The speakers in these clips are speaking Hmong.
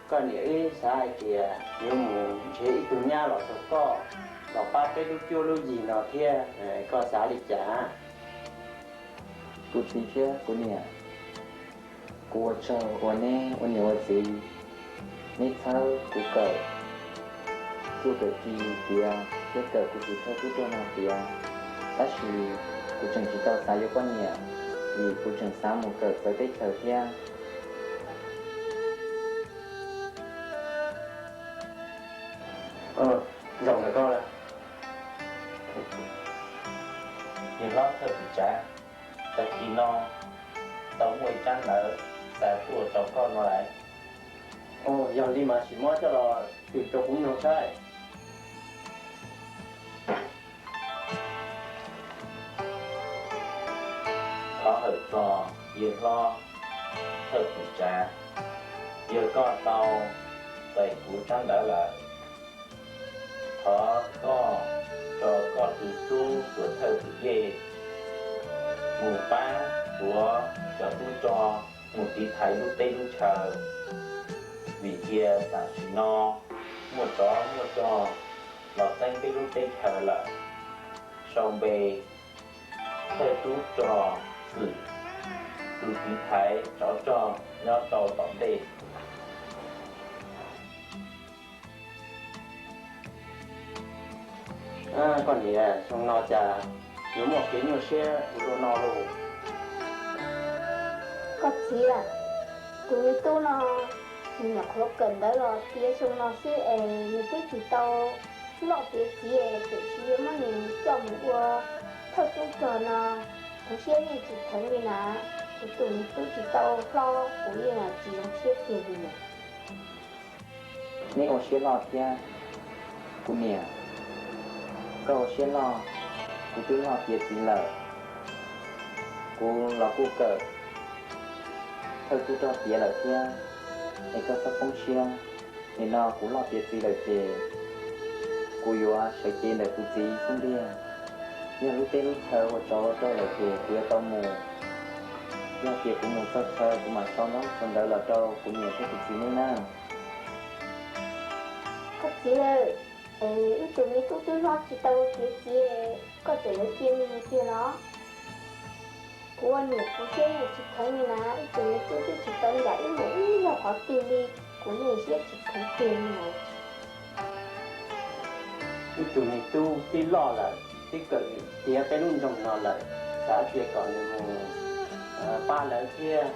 Koj niam wb xav hais tias yuav mus nrhiav ib tug nyab los rau koj, los pab peb lub cuab lub yig no thiab, koj xav li cas? Kuv txiv thiab kuv niam, kuv ua tsaug uas neb ua niam ua txiv, neb txhawb kuv kawm txuj kawm ci tiav thiab kawm kuv tus thawj tub rog no tiav. Tab sis kuv tseem tsis tau xav yuav poj niam, vim kuv tseem xav mus kawm txawv teb chaws thiab. Zoo ntawm koj lawm. Yawg hlob Thawj Pwm Tsav, tag kis no tau muaj ib tsab ntawv xa tuaj rau koj no lawm. Yog li mas sim muab coj los twm rau kuv mloog saib. Thov hawm txog yawg hlob Thawj Pwm Tsav, yog koj tau txais kuv tsab ntawv lawm, thov koj tso koj tus tub Tuam Thawj Pwm Yej mus pab tuav cov tub rog mus tiv thaiv lub teb lub chaw, vim tias tam sim no muaj tsov muaj rog los txeeb peb lub teb chaws lawm. Sau npe Thawj Tub Rog Xwm, tus tiv thaiv tsov rog nyob rau tom ntej. Koj niam, xyoo no cas yuav muaj kev nyuaj siab ua luaj no lauj? Koj txiv, tus me tub no nws nyuam qhuav kawm ntawv los tiav xyoo no xwb es nws twb tsis tau loj tiav txiv, tiam sis yuav muab nws coj mus ua thawj tub rog no, kuv siab yeej tsis kheev li na. Kuv tus me tub tsis tau hlob kuv yeej tsis zoo siab kiag li na. Neb ua siab loj thiab kuv niam, koj ua siab loj, kuv twb loj tiav txiv lawm, kuv los kuj kawm thawj tub rog tiav lawm thiab, es koj txhob poob siab. Nim no kuv loj tiav txiv lawm ces kuv yuav sawv cev ntawm kuv txiv xub ntiag. Yog lub teb lub chaw ua tsov ua rog lawm ces kuv yuav tau mus. Yog tias kuv mus txog chaw kuv mam sau ntaub sau ntawv los rau kuv niam thiab kuv txiv neb na. Koj txiv, es wb tus me tub twb hlob tsis tau tiav txiv, koj txawm yuav cia nws tiag los? Kuv ua niam kuv siab yeej tsis kheev li na, wb tus me tub twb tsis tau ncaim wb mus ib zaug qhov twg li, kuv yeej siab tsis kheev tiag li na. Wb tus me tub twb loj lawm, twb kawm tiav peb lub nroog no lawm, xav tias kom nws mus pab lawv thiab,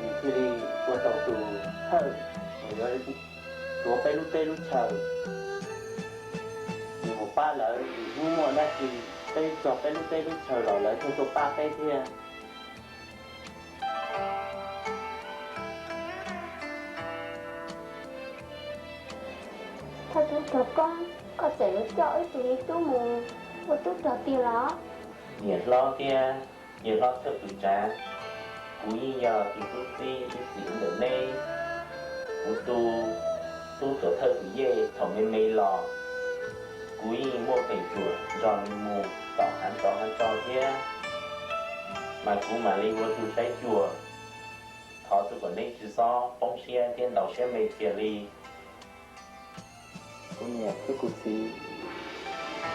nws thiaj li ua tau tus thawj uas yuav tuav peb lub teb lub chaw. Nws mus pab lawv, nws hnub muaj dab tsi peb txog peb lub teb lub chaw los lawv thiaj tuaj pab peb thiab. Thawj tub rog Koob, koj txawm yuav coj wb tus me tub mus ua tub rog tiag los? Niam hlob thiab yawg hlob Thawj Pwm Tsav, kuv yeej yog tus tub txib ib txwm ntawm neb. Kuv tus tub Tuam Thawj Pwm Yej thaum me me los, kuv yeej muaj feem xyuam nrog nws mus tom hav tsov hav rog thiab, mas kuv mam li ua tus saib xyuas. Thov tus kom neb tsis txhob poob siab thiab ntaus siab me kiag li. Kuv niam thiab kuv txiv,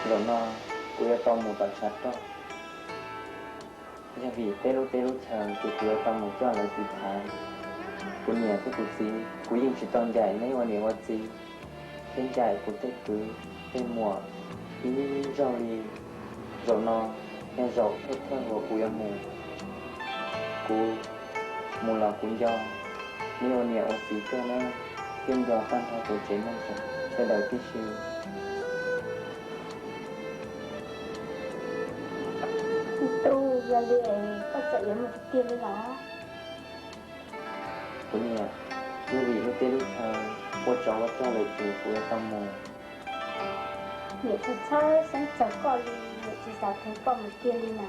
zaum no kuv yuav tau mus tom tshav rog. Yog vim peb lub teb lub chaw ces kuv yuav tau mus coj lawv tiv thaiv. Kuv niam thiab kuv txiv, kuv yeej tsis tau ncaim neb ua niam ua txiv, thiab ncaim kuv tej kwv tej muam ib zaug li. Zaum no yog zaum thawj thawj uas kuv yuav mus. Kuv mus los kuv nco neb ua niam ua txiv kawg na, thiab nco tag nrho kuv tsev neeg sawv daws tib si. Tub, yog li koj txawm yuav mus tiag tiag li los? Kuv niam, yog vim lub teb lub chaw ua tsov ua rog lawm ces kuv yuav tau mus. Niam txhawj txhawj xeeb txog koj li, niam tsis xav kheev koj mus kiag li na.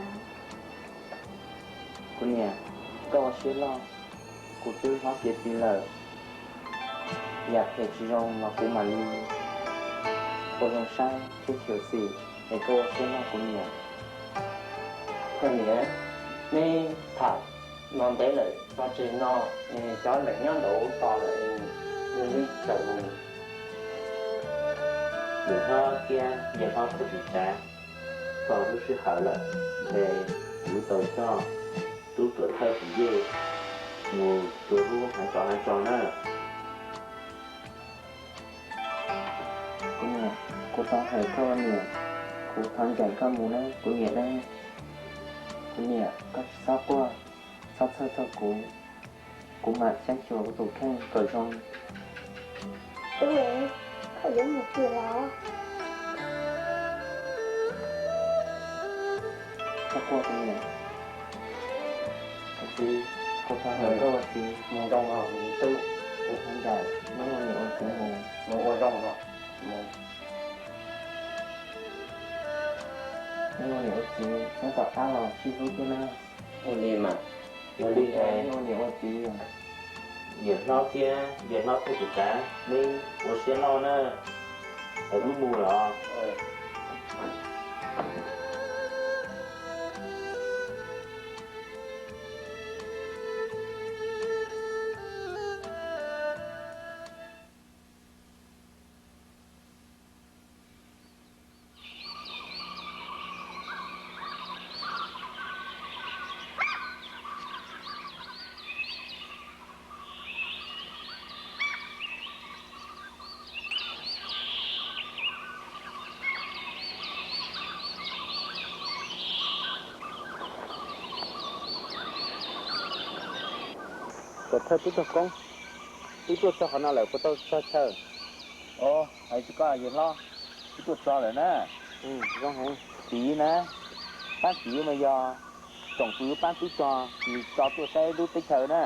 Kuv niam, koj ua siab loj, kuv twb hlob tiav txiv lawm, yam phem tsis zoo los kuv mam li ua zoo saib thiab xyuam xim, es koj ua siab loj kuv niam. Koj niam, neb tham no ntev lawm, txog tseg no, cov leem nyob nraud tos lawm, nws Sawv mus, yawm hlob thiab yawg hlob Thawj Txwv Tsav, txog lub sij hawm lawm, ntshe kuv tau coj tub tuam thawj Xwm Yej mus rau lub hav tsov hav tso na. Kuv niam, kuv thov hawm koj niam, kuv thov ncaim koj mus na kuv niam na. Kuv niam, koj tsis txhob quaj, txhob txhawj txog kuv, kuv mam saib xyuas kuv tus kheej kom zoo. Tub, koj yuav mus twg los? Txhob quaj kuv niam. Ua txiv, kuv thov hawm koj ua txiv. Mus zoo os tub. Kuv thov ncaim, neb ua niam ua txiv mus. Mus ua zoo os. Neb ua niam ua txiv nyob tom qab los sib hlub thiab na. Ua li mas, ua li, neb ua niam ua txiv. Yawm hlob thiab yawg hlob Thawj Txwv Tsav, neb ua siab loj na, es wb mus los. Tuam thawj tub rog Koob, wb tuaj txog qhov no lawm puas tau txog chaw? Os, hais tsis koj yawg hlob, wb tuaj txog lawm na. Zoo heev. Tid na, pab tid mas yog tsoom kwv pab tub rog tsis tso tuaj saib lub teb chaws na.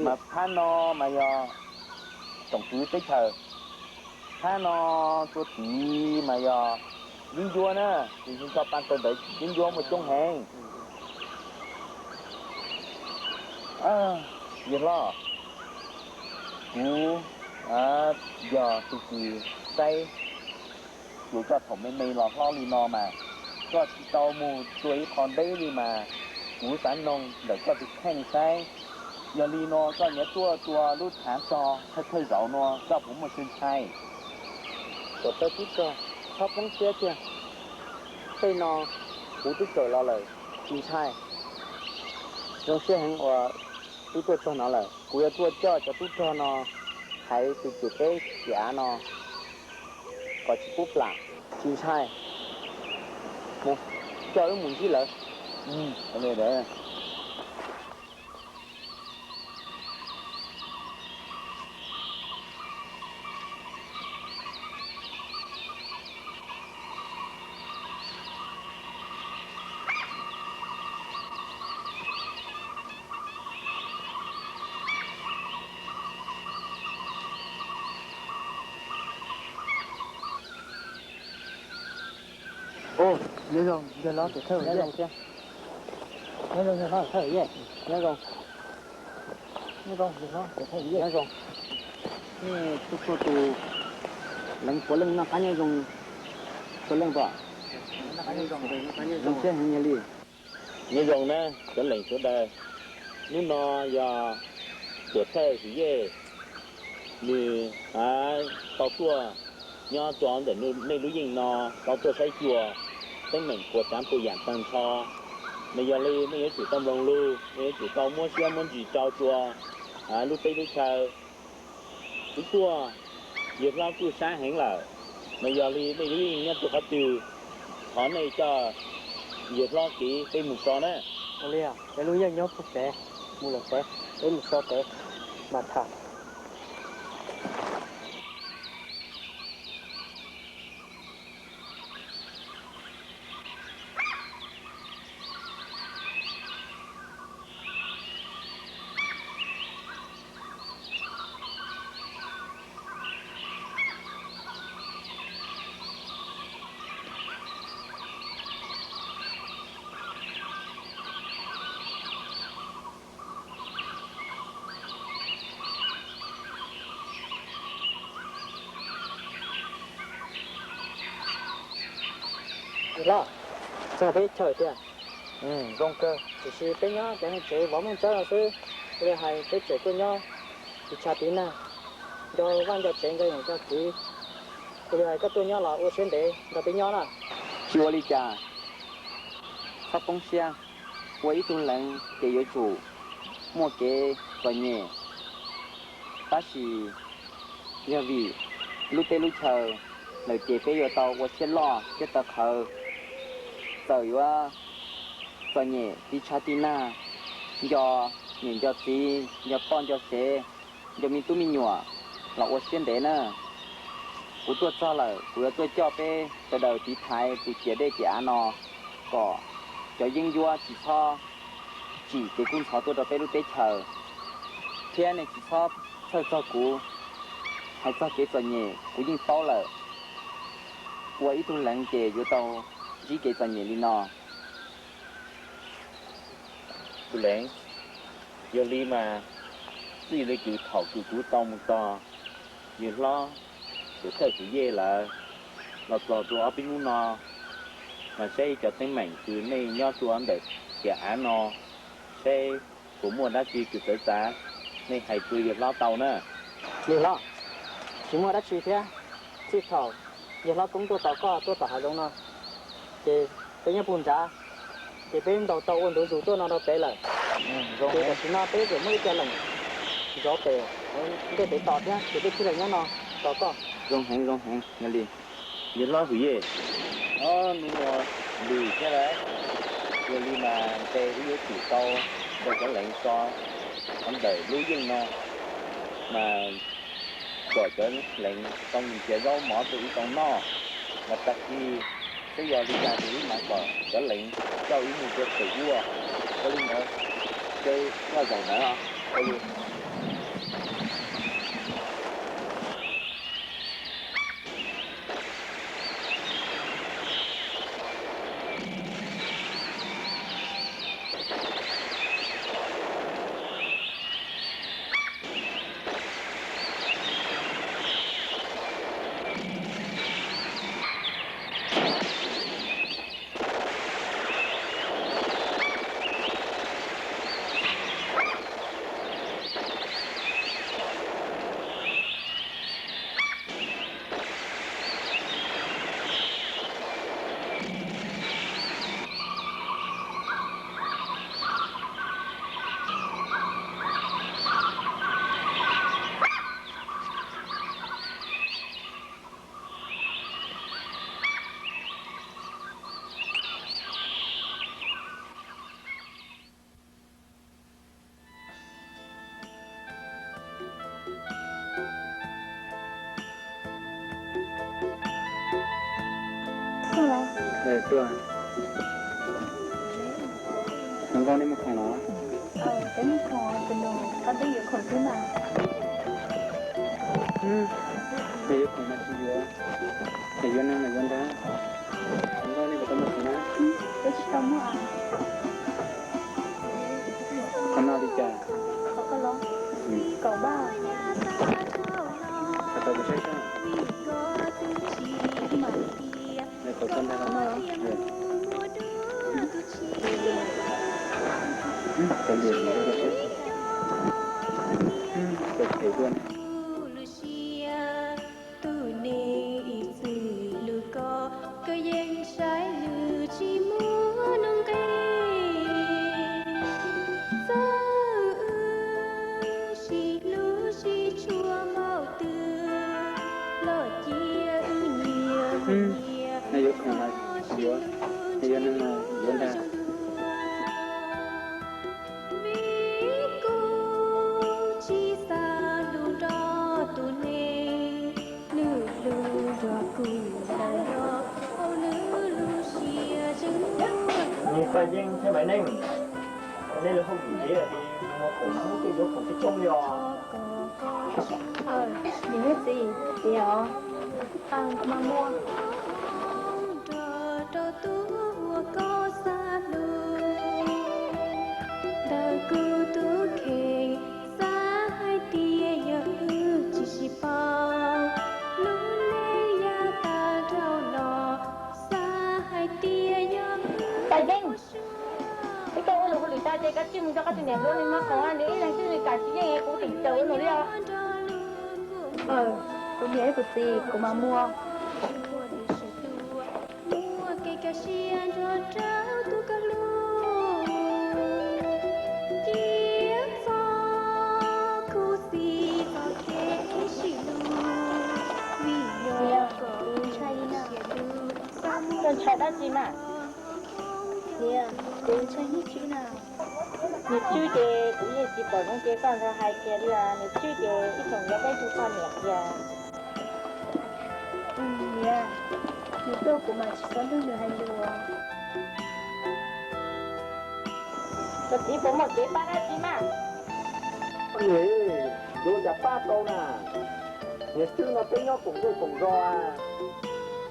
Mas phab no mas yog tsoom kwv teb chaws, phab no tuaj tid mas yog yeeb ncuab na, tsis tso pa taws ntawd yeeb ncuab muaj coob heev. Yawg hlob, kuv yog tus kws saib xyuas koj thaum me me los hlob li no mas, koj tsis tau mus tua ib qho deb li mas, kuv xav noog ntawm koj tus kheej saib, yog li no koj nyiam tuaj tua lub hav tsog thawj thawj zaus no koj puas muaj siab ntshai? Tuam thawj tub rog, txhob poob siab tiag, tej no kuv twb kawm los lawm, tsis ntshai. Zoo siab heev uas wb tuaj txog no lawm, kuv yuav tuaj coj cov tub rog no hais tus cim teb cim av no kom tsis pub plam, tsis ntshai. Mus, coj wb mus ntsib lawv. Nyob zoo, nyob zoo, nyob zoo, nyob zoo, nyob zoo, nyob zoo, nyob zoo, nyob zoo, nyob zoo, nyob zoo, nyob zoo. Nej txhua txhua tus leej puav leej noj qab nyob zoo txhua leej pom. Zoo siab heev li. Nyob zoo na cov leej sawv daws, hnub no yog tuam thawj Xwm Yej, nws tau tuaj nyob rau ntawm nej lub yeej no, tau tuaj saib xyuas teeb meem puas tsav puas yam tag nrho. Mas yog li nej yuav tsum tau mloog lus, nej yuav tsum tau muab siab muab ntsws rau rua lub teb lub chaw. Wb tuaj, yawg hlob kuj sab heev lawm, mas yog li nej lub yeej nyob rau qhov twg, thov nej coj yawg hlob kev peb mus so na. Ua li, peb lub yeej nyob puag pem, mus lawm pem, peb mus so pem mas tham. Hlob, txog peb chaw tiag. Zoo kawg. Tiam sis peb nyob cov neeg tsev vov meej tsawb no xwb, li hais peb tseem tuaj nyob tus tshav tiv nag. nco vaj nco tsev, nco niam nco txiv. Kuv yuav hais koj tuaj nyob los ua siab ntev nrog peb nyob na. Tsis ua li cas, txhob poob siab. Ua ib tug leev ces yuav tsum muaj kev txom nyem, tab sis yog vim lub teb lub chaw lawm ces peb yuav tau ua siab loj thiab tau qhawv. Txawm yuav txom nyem tiv tshav tiv nag, nco niam nco txiv, nco poj nco sev, nco me tub me nyuam los ua siab ntev na. Kuv tuaj txog lawm, kuv yuav tuaj coj peb sawv daws tiv thaiv tus ciam dej ciam av no kom cov yeeb ncuab tsis txhob tsim kev kub ntxhov tuaj rau peb lub teb chaws, thiab nej tsis txhob txhawj txog kuv. Hais txog kev txom nyem kuv yeej paub lawm. Ua ib tug leev ces yuav tau ntsib kev txom nyem li no. Tus leev, yog li mas txij li kws thaum kws kuv tau mus tos yawg hlob tus thawj tus yej lawv los txog rau ob peb hnub no, mas saib cov teeb meem kws nej nyob rau ntawm ciam av no, saib puas muaj dab tsi kws txawv txav, nej hais rau yawg hlob tau na. Yawg hlob, tsis muaj dab tsi thiab. Txij thaum yawg hlob Koob tuaj tos koj tuaj tom hav zoov no, ces peb nyob puag nrad, ces peb ntaus tau ua ntu zus tuaj no rau pem lawm. Ces tam sim no peb tseem muaj ib co leem zov pem ntej pem tos thiab, ces peb thiaj li nyob no tos koj. Zoo heev, zoo heev, yog li. Yawg hlob Hwm Yej, ob hnub no lwm thiab lawm, yog li mas ntshe wb yuav tsum tau nrog cov leev tso qhov ntawm lub yeej no, mas kom cov leev tau mus nrhiav zaub mov rau wb tau noj, mas tag kis twb yog li cas ces wb mam kom cov leev coj wb mus rau pem ua. Ua li ntawd, ces koj zaum ntawd os. Ua li. Tuaj. Hluas nkauj, nej muaj khoom los? Peb muaj khoom, tus nus, koj twb yuav khoom xwb mas. Yog yuav khoom mas tsis yuav, yog yuav neeg mas yuav ntag. Hluas nkauj, nej puas tau muaj khoom na? Peb tsis tau muaj. Qhov no li cas? Qhov ko los? Kaum vaj. Qhov tau kuv saib saib. Kaum ko ntag los? Tau ntiam tus ko saib. Tau them dua ne. Tus neeg ib txwm hlub koj, koj yeej saib nws tsis muaj nuj nqis. Txawm wb sib hlub sib tshua npaum twg los cia wb nyias mus nyias, yuav khoom los tsis yuav, yog neeg los yuav ntag. Vim kuv tsis xav hlub nrog tus neeg, nws hlub nrog kuv lawm los hauv nws lub siab tseem muaj. Paj Yeeb thiab Maiv Neej, nej lub hauj lwm deb li, muaj khoom hlub tej yuav khoom coob coob li os. Niam thiab txiv, tias os, mas muaj. Nrog rau tus uas koj xav hlub, ntawm kuv tus kheej xav hais tias yog wb tsis sib paub, lub neej yav tag dhau los xav hais tias yog wb. Paj Yeeb, wb tau ua nws hauj lwm tag ces koj tsij mus nrog koj tus niam hluas nws noj khoom, nws ib leeg twb nws kam tsis yeej, kuv tseem caum ua nws li os. Aw, kuv niam ib kuv txiv, kuv mam mus. Muaj kev kaj siab nrog rau tus koj hlub, thiab txog kuv txiv txoj kev sib hlub, vim yog kuv ntshai li na. Koj ntshai dab tsi mas? Niam, kuv ntshai niag Tswb na. Niag Tswb ces kuv yeej tsis pom zoo ces koj ntshai hais kiag li os. Niag Tswb ces ib txhia nyob peb tug poj niam kiag. Niam, nws tuaj kuv mas tsis xav nrog nws hais lus. Koj txiv puas muaj kev pab dab tsi mas? Niam, yuav cas pab tau na. Niag Tswb no peb nyob koom zej koom zos,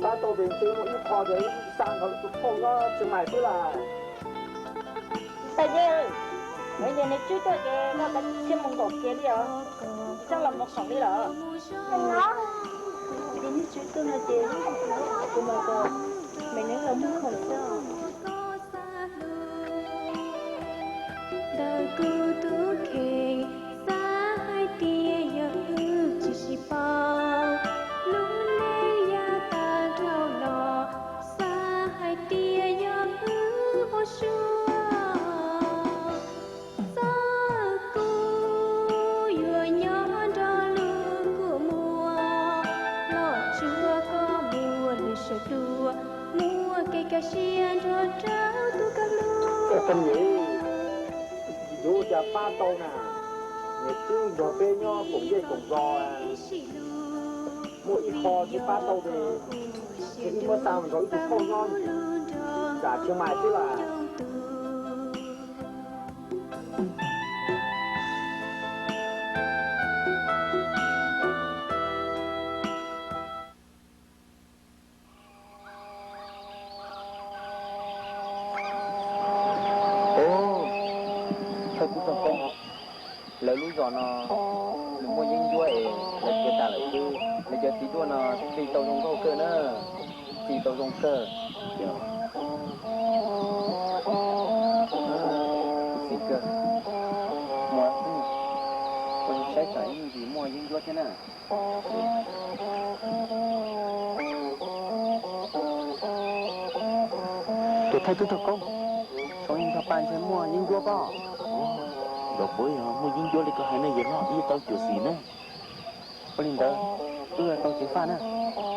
pab tau ces ntshe muaj ib qho ces xa nrog tus phauj nyob Tsheej Maim xwb lawm. Tais Yej, niag Tswb tuaj ces koj kav tsij txhob mus nkaum kiag li os, txhob los mus khoom li lawm. Ces niag Tswb tuaj no ces kuv mam kom Maiv Neeb los mus khoom xwb. Ntawm kuv tus kheej xav hais tias yog wb tsis sib paub, lub neej yav tag dhau los xav hais tias yog wb ua suab. Txawm kuv yuav nyob nrog lub kua muag, los tsuas koj muaj lub siab dua, muaj kev kaj siab nrog rau tus koj hlub. Yuav ua cas pab tau na, niag Tswb nrog peb nyob koom zej koom zos, muaj ib qho tsis pab tau ces wb muab xa nrog wb tus phauj nyob nram Tsheej Maim xwb lawm. Ov, thawj tub rog Koob, lawv lub zos no nws muaj yeeb ncuab es lawv khiav tas lawm xwb. Lawv cov txiv duaj no txi tau zoo nkauj kawg na, txi tau zoo kawg. Txi kawg. Muaj, saib tsam ib ntsis muaj yeeb ncuab thiab na. Tus thawj tub rog Koob, saum ib nthos pas ntshe muaj yeeb ncuab pob. Zos puav yog muaj yeeb ncuab li koj hais ne, yawg hlob, wb tau cuam xim na. Ua li ntawd, wb tau ceev faj na,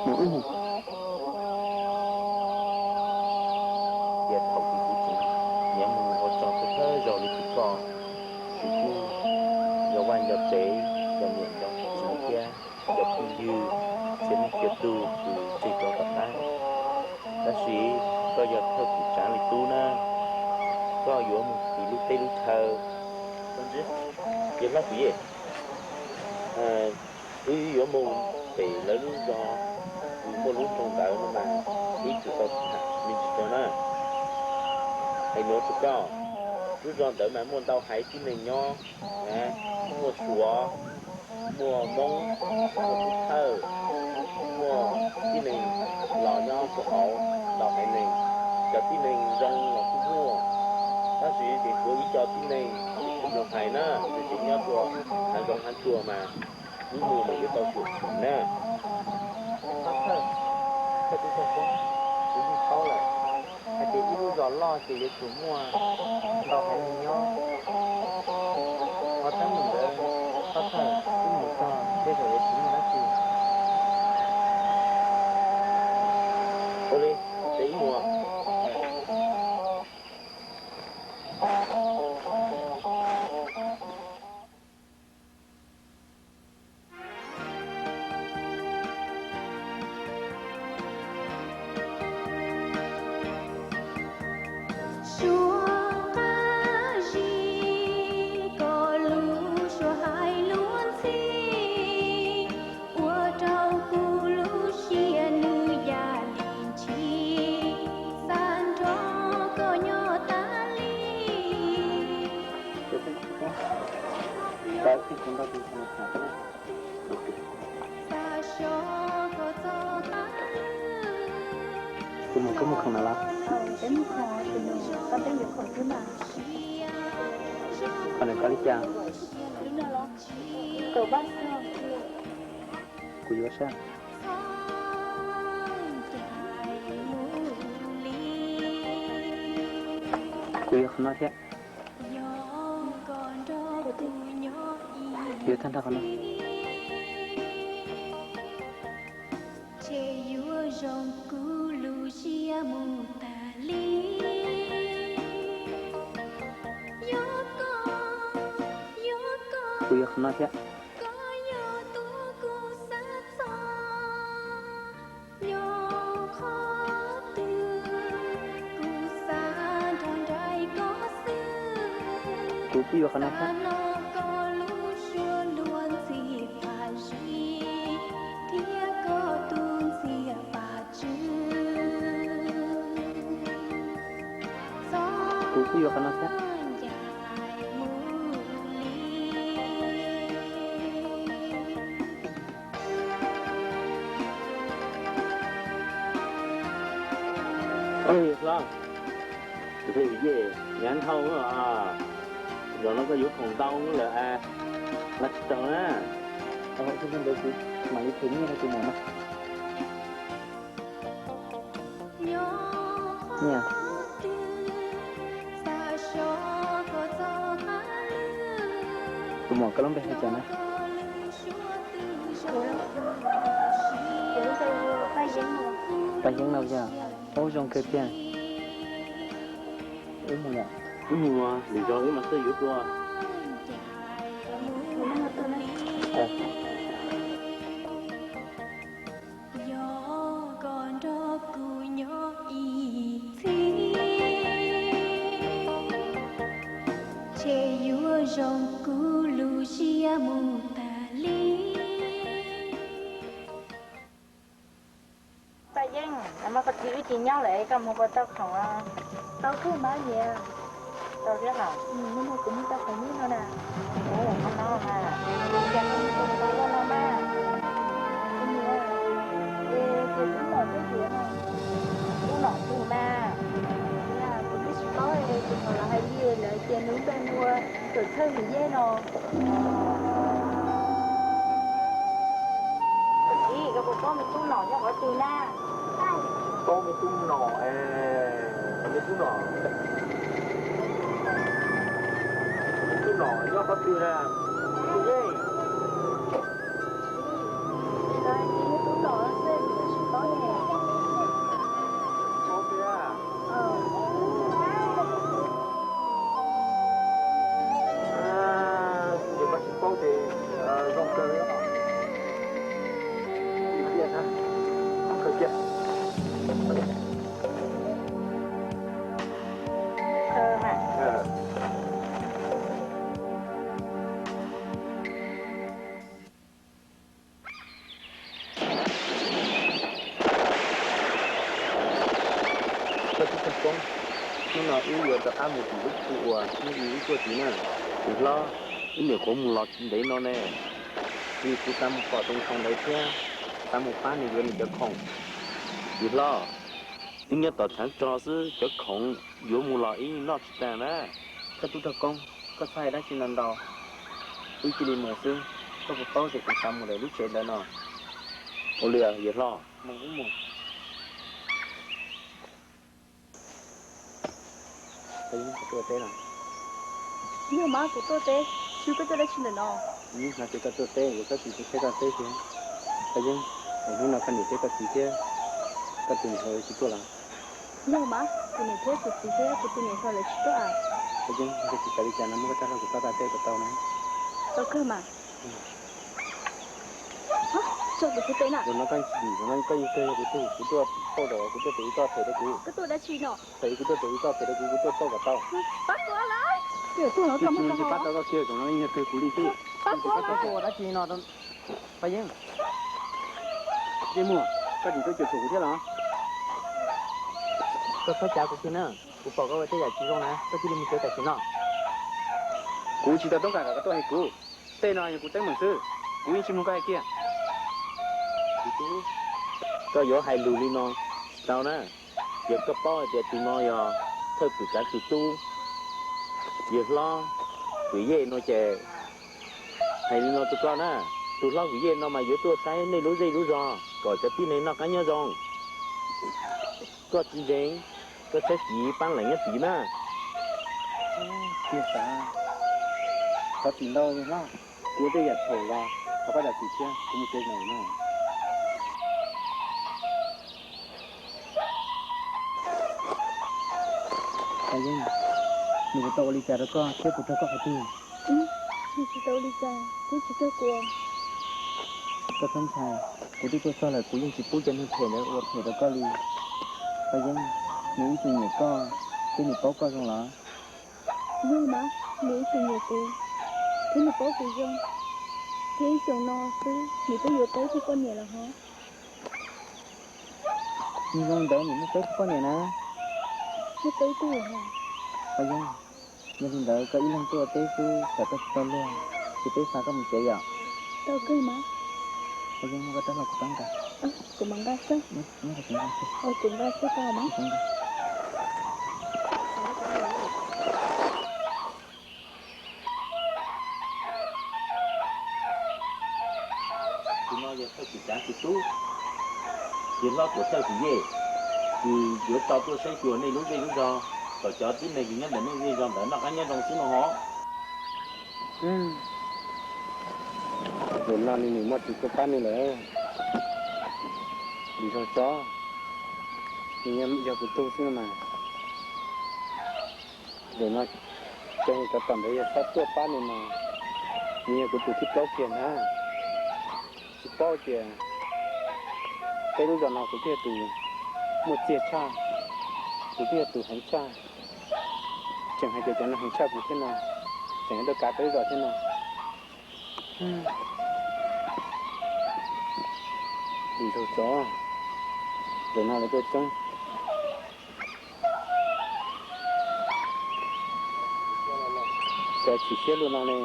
mus wb mus. Ces thaum twg kuv tseem nyiam mus ua tso thawj thawj zaug li kuv koj, kuv kuj nco vaj nco tsev, nco niam nco txiv thiab cov phooj ywg, txhia leej txhia tus uas tseg rov tom qab. Tab sis koj yog thawj kuv tsav li tub na, koj yuav mus tiv lub teb lub chaw. Yawg hlob Kwv Yej, wb yuav mus pem lawv lub zos, muaj lub nroog ntawd no mas ib txwm tau tham me ntsis rau na. Hais no rau koj, lub zos ntawd mas muaj ntau haiv tib neeg nyob, muaj Suav, muaj Hmoob, muaj Pub Thawj, muaj tib neeg los nyob puag hauv ntau haiv neeg. Cov tib neeg zoo los kuj muaj, tab sis tseem tshuav ib co tib neeg tsis tshua hais na, tseem nyob rau hav zoov hav tsuag mas wb mus mas yuav tau cuam xim na. Thawj tub rog Koob, kuv yeej paub lawm hais tias ib lub zos loj ces yuav tsum muaj ntau haiv neeg nyob. Qhov teeb meem ntawd, thawj, wb mus txog tej zaum yuav tsis muaj dab tsi. Ua li, ces wb mus. Suav qab zib, koj lub suab hais luag ntxhi, ua rau kuv lub siab nws ya li ntshis, xav nrog koj nyob tas li. Tus mus koj mus khoom na los? Peb mus khoom, tus nus pab peb yuav khoom xwb mas. Khoom nws koj li cas? Kaum pab rog. Yuav sab. Kuv yuav qhov no thiab. Yuav tag nrho qhov no. Kuv yuav qhov no thiab. Kuv kuj yuav qhov no thiab. Kuv kuj yuav qhov no thiab. Hlob, kuv pheej yej nyab nthauj, zaum no koj yuav khoom ntau lawm, nqa tsis tau na. Ntawd kuv mam li them nyiaj rau tus muam no. Tus muam koj lub npe hu cas na? Paj Yeeb no yog. Ub, zoo kawg tiag. Wb mus, wb mus lwm zaus wb mam xwb yuav dua. Paj Yeeb, nag hmo koj txiv wb tsis nyob lawm, koj mus puas tau khoom? Tau kawg mas niam. Tau thiab los? Hnub no kuv mus tau khoom nyiaj no na. Ua, qhov no mas, cas koj mus tau tau no mas. Kuv niam, es ces kuv nom twb yuav no. Kuv nom tus mas. Kuv twb tsis paub es tus nom los hais li lawv tias nws lub npe hu ua Tuam Txhawj Lis Yej no. Koj txiv, koj puas paub me tub nom nyob qhov twg na? Paub me tub nom, me tub nom, me tub nom nyob qhov twg na? Tus yeej. Paub tiag. Ces koj tsis paub ces zoo kawg. Kawg kiag. Koj tub Txawj Koob, hnub no wb yuav rov qab mus tim lub tsev uas hnub i wb tuaj tid na. Tus hlob, wb nyuam qhuav mus los ntev no ne, kuv xav mus pom tus ntxhais ntawd thiab, xav mus pab nws yuav nws cov khoom. Tus hlob, wb nyob tom tshav tso xwb, cov khoom yuav mus los ib noj tsis tag na. Koj tub Txawj Koob, koj txhob hais dab tsi ntau ntau, wb cia li mus xwb. Koj puas paub tias kuv xav mus lawm lub tsev ntawd no? Ua li yawg hlob. Mus wb mus. Paj Yeeb, koj tuaj teb los? Yog mas, kuv tuaj teb. Tsis, koj tuaj dab tsi ntawm no? Hais tias koj tuaj teb, koj tsis tuaj teb koj teb xwb. Paj Yeeb, es hnub no koj niam thiab koj txiv thiab koj tus niam hluas tsis tuaj los? Yog mas, kuv niam thiab kuv txiv thiab kuv tus niam hluas lawv tsis tuaj. Paj Yeeb, koj tsis xav li cas no muab koj txoj hlab kuv pab koj teb puas tau na? Tau kawg mas. Tso kuv txhais tes na. Zaum no koj, zaum no koj yeej kawg yog kuv tug, kuv tuaj pauj zom, kuv tuaj tes ib txoj phem rau kuv. Koj tuaj dab tsi no? Thaum kuv tuaj tes ib txoj phem rau kuv, kuv tuaj pauj kom tau. Pab kuv los. Tsis pab tau koj kiag, zaum no yeej yog kawg kuv li xwb. Pab kuv los. Dab tsi no, Paj Yeeb? Dej Muag, koj tseem tuaj cuam tshuam kuv thiab los? Koj txhob cav kuv kiag na, kuv pom koj ua tej yam tsis zoo na, koj cia li mus tsev tam sim no. Kuv tsis tau toob kas kom koj tuaj hais kuv. Tej no yog kuv teeb meem xwb, kuv yeej tsis mloog koj hais kiag. Koj yuav hais lus li no tsis tau na. Yog koj paub hais tias tus no yog thawj pwm kav tus tub, yawg hlob, pwm yej no ces hais li no rau koj na. Tus hlob Kuv Yej no mas yuav tuaj saib nej lub zej lub zog kom cov tib neeg noj qab nyob zoo. Koj tsis ntseeg, koj saib kiv pab lees nyob tid mas. Tiag xav, thov txim ntau hlob, kuv tej yam thaum los thov pab zam txim thiab, kuv mus tsev lawm no. Paj Yeeb, nws puas tau ua li cas rau koj thiab puas raug koj qhov twg? Nws tsis tau ua li cas thiab tsis raug kuv. Koj txhob ntshai, kuv twb tuaj txog lawm kuv yeej tsis pub cov neeg phem ntawd ua phem rau koj li. Paj Yeeb, nws ib txwm nyiam koj thiab nws paub koj zoo los? Yog mas, nws ib txwm nyiam kuv thiab nws paub kuv zoo, thiab ib xyoos no xwb nws twb yuav peb tug poj niam lawm hov. Nws zoo li ntawd nws muaj peb tug poj niam na. Muaj peb tug hos. Paj Yeeb, yog li ntawd koj ib leeg tuaj ua teb xwb tsam koj tsis tau luag, ces peb xa koj mus tsev yom. Tau kawg mas. Paj Yeeb, muab koj rab hlau kuv pab nqa. Kuv mam nqa xwb. Kuv nqa xwb tau mas. Tus no yog thawj txiv Tsav tus tub, yog hlob tuam thawj Kuv Yej, ces yuav tau tuaj saib xyuas nej lub zej lub zog, kom cov tib neeg nyob ntawm nej zej zog ntawd noj qab nyob zoo xwb no hov. Zaum no nws muaj tus tuaj pab nws lawm. Lwm zaug tso, nws yog kuv tug xwb no mas. Zaum no cov neeg cov tom ntawd yog txhob tuaj pab nws mas, nws yog kuv tus thib plaub kiag ntag. Tsis paub tias peb lub zos no kuv twb yog tus muaj txiaj tshaj, kuv twb yog tus heev tshaj, tseem hais tias cov no heev tshaj kuv thiab no, tseem yuav tuaj kav peb lub zos thiab no. Lwm zaug tso, zaum no lawv tuaj coob. Cas chim siab luaj no ne.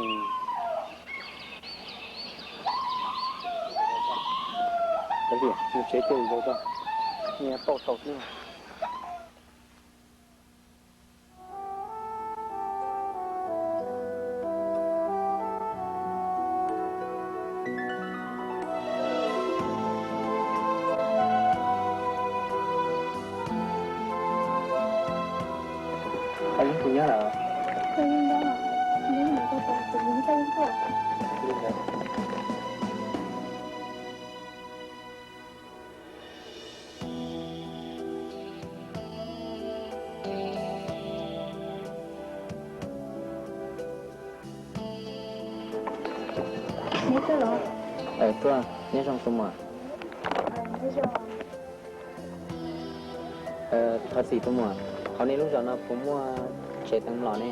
Kav liam, mus tsev cia lwm zaug tso, nyias pauj sau xwb. Paj Yeeb, kuv nyob lawm. Paj Yeeb nyob, nyob mus tau tas, kuv mus Paj Yeeb tuaj. Neb tuaj los? Tuaj, nyob zoo tus muam. Thov txim tus muam, hauv nej lub zos no puas muaj tsev teev mlom ne?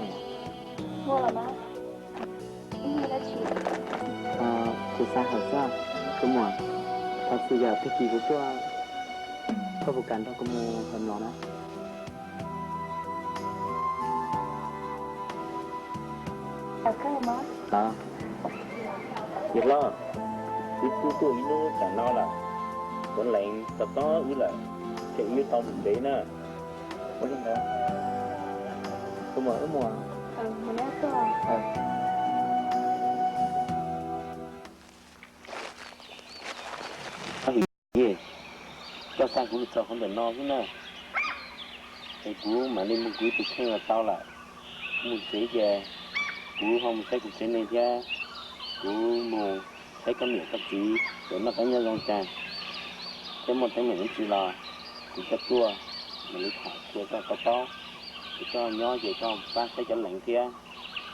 Kuv xav hawm xwb tus muam, thov txim yam tag kis kuv tuaj, koj puas kam nrog kuv mus hawm mlom na? Yawg hlob, wb twb tuaj ib hnub tam no lawm, kuv lees to tob wb lawm, ces wb yuav tau mus tsev na. Ua li ntawd, tus muam wb mus. Koj xa kuv los txog qhov ntawm no xwb na, es kuv mam li mus kuv tus kheej los tau lawm. Mus tsev ces kuv ho mus saib kuv tsev neeg thiab, kuv mus saib koj niam koj txiv, kuv noj qab nyob zoo cas, thiab muaj teeb meem dab tsi los kuv coj tuaj, mam li tham qhia koj tau paub. Ces koj nyob ces koj pab saib cov lees thiab,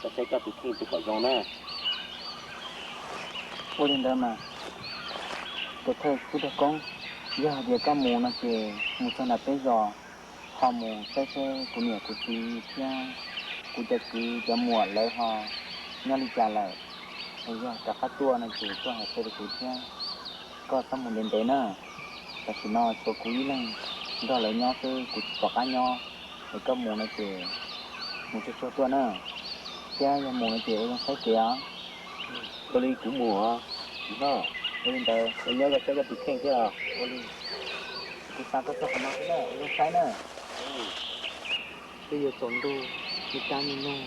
koj saib koj tus kheej tus kom zoo na. Ua li ntawd mas, tus thawj tub rog Koob, yog hais tias koj mus no ces mus txog nram peb zos, ho mus saib seb kuv niam kuv txiv thiab kuv cov kwv cov muam lawv ho nyob li cas lawm. Es yog rov qab tuaj no ces tuaj hais qhia rau kuv thiab. Koj txhob mus ntev ntev na, tam sim no tshuav kuv ib leeg nrog lawv nyob xwb, kuv tsis pom qab nyob. Es koj mus no ces mus tsuag tsuag tuaj na, thiab yog mus no ces ua zoo saib kev os. Ua li kuv mus os. Ua li ntawd, nyob koj saib koj tus kheej thiab os. Kuv xav koj txog qhov no xwb na, ua zoo saib na. Twb yuav tsaus ntuj, me kab me noog,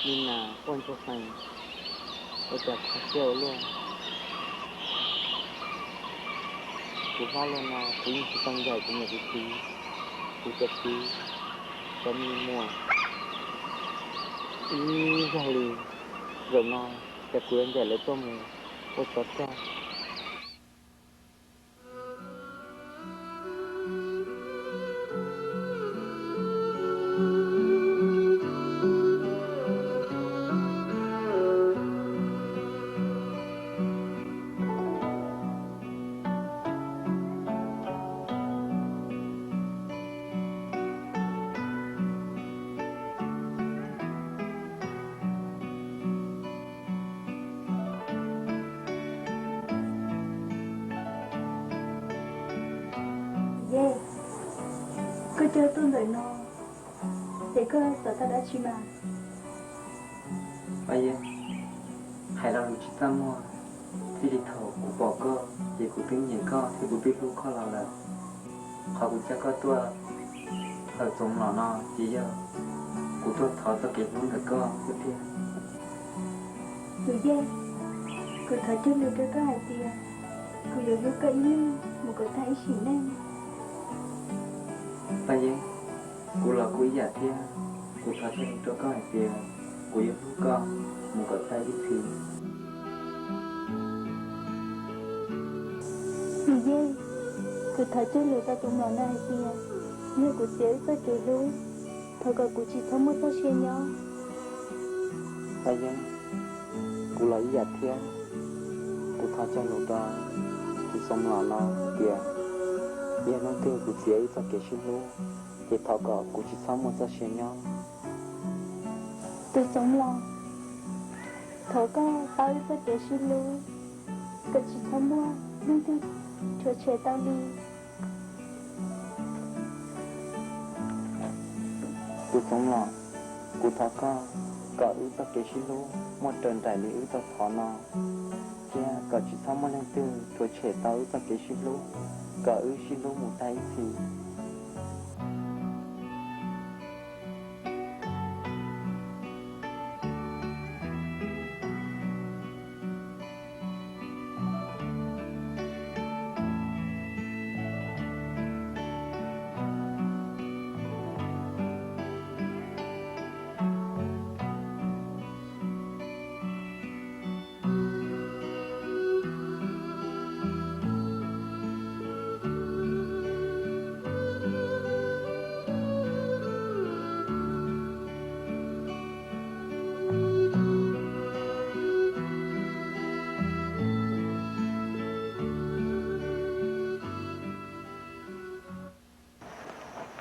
me nas quaj ntsuag plees, Ua cas kho siab ua luaj. Kuv hlob luaj no kuv yeej tsis tau ncaim kuv niam kuv txiv, kuv cov kwv, cov me muam ib zaug li. Zaum no ces kuv yuav ncaim lawv tuaj mus ua tsov rog. Yej, koj coj tuaj ntawm no, ces koj xav tau dab tsi mas? Paj Yeeb, hais lo lus tsis txaj muag, txij li thaum kuv pom koj ces kuv twb nyiam koj thiab kuv twb hlub koj los lawm. Qhov kuv coj koj tuaj hawm Txoov Mlom no ces yog kuv tuaj thov txoj kev hlub ntawm koj xwb tiag. Tus Yej, kuv thov cog lus rau koj hais tias kuv yuav hlub koj ib leeg mus kom tag ib sim neej. Paj Yeeb, kuv los kuj ib yam thiab, kuv thov cog lus rau koj hais tias kuv yuav hlub koj mus kom tag ib txhis. Tus Yej, kuv thov cog lus rau tus mlom no hais tias yog kuv txiav wb txoj kev hlub, thov kom kuv tsis txhob muaj txoj sia nyob. Paj Yeeb, kuv los ib yam thiab, kuv thov cog lus rau tus Txoov Mlom no hais tias yog hnub twg kuv txiav wb txoj kev sib hlub, ces thov kom kuv tsis txhob muaj txoj sia nyob. Tus Txoov Mlom, thov koj pab wb txoj kev sib hlub, kom tsis txhob muaj leej twg rhuav tshem tau li. Tus Txoov Mlom, kuv thov koj kom wb txoj kev sib hlub muaj raws nraim li wb tau thov no, thiab kom tsis txhob muaj leej twg rhuav tshem tau wb txoj kev sib hlub, kom wb sib hlub mus tag ib txhis.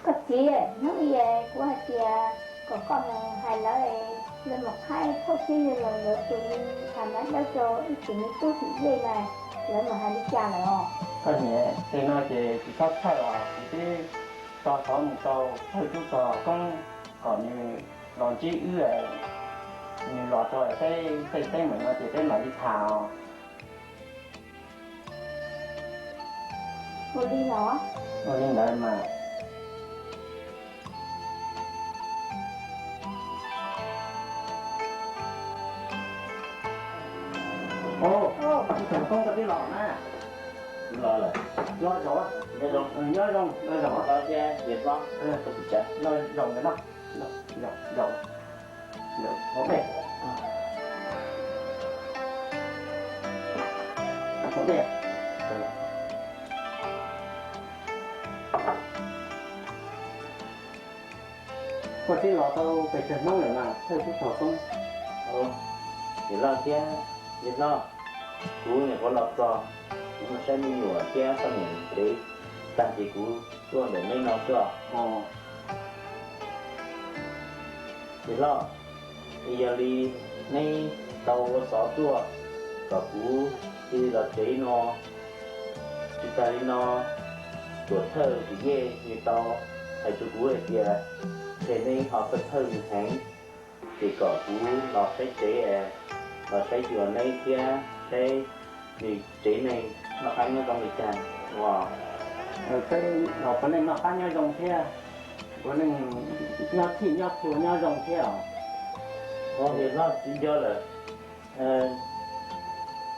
Koj txiv, hnub i kuv hais tias kom koj mus hais lawv, lawv mus qhaib thauj thiab yawg laus lawv tus li tham mab dawb rau ib tug me tub tim Yej na, lawv mus hais li cas lawm os? Koj niam, tej no ces tsis txhob txhawj os, kuv twb tso xov mus rau thawj tub rog Koob kom nws los ntsib wb, nws los rau peb tej teb ntawm no ces peb mam li tham os. Ua li los? Ua li ntawd mas. Ub, tus Koob koj twb los na. Los lawm. Los zaum. Nyob zoo, nyob zoo, los zaum. Los thiab, los zaum ntawm no. Zaum, zaum. Koj twb los tau pes tsawg hnub lawm mas thawj tub rog Koob? Yawg Loj thiab yawg Hlob, kuv nyuam qhuav los txog, kuv mus saib me nyuam thiab poj niam tsev tag ces kuv tuaj ntawm neb no xwb os. Yawg Hlob, yog li neb tau ua xov tuaj kom kuv cia li los tsev no. Tsis tas li no, tuam thawj tim Yej nws tau hais rau kuv hais tias neb ho thawj thawj nws heev, ces kom kuv los saib tsev, los saib xyuas neb thiab saib nws tsev neeg noj qab nyob zoo li cas. Los puav leej noj qab nyob zoo thiab, puav leej nyob txhij nyob txhua nyob zoo thiab os. Yawg Hlob, tsis nco lawm,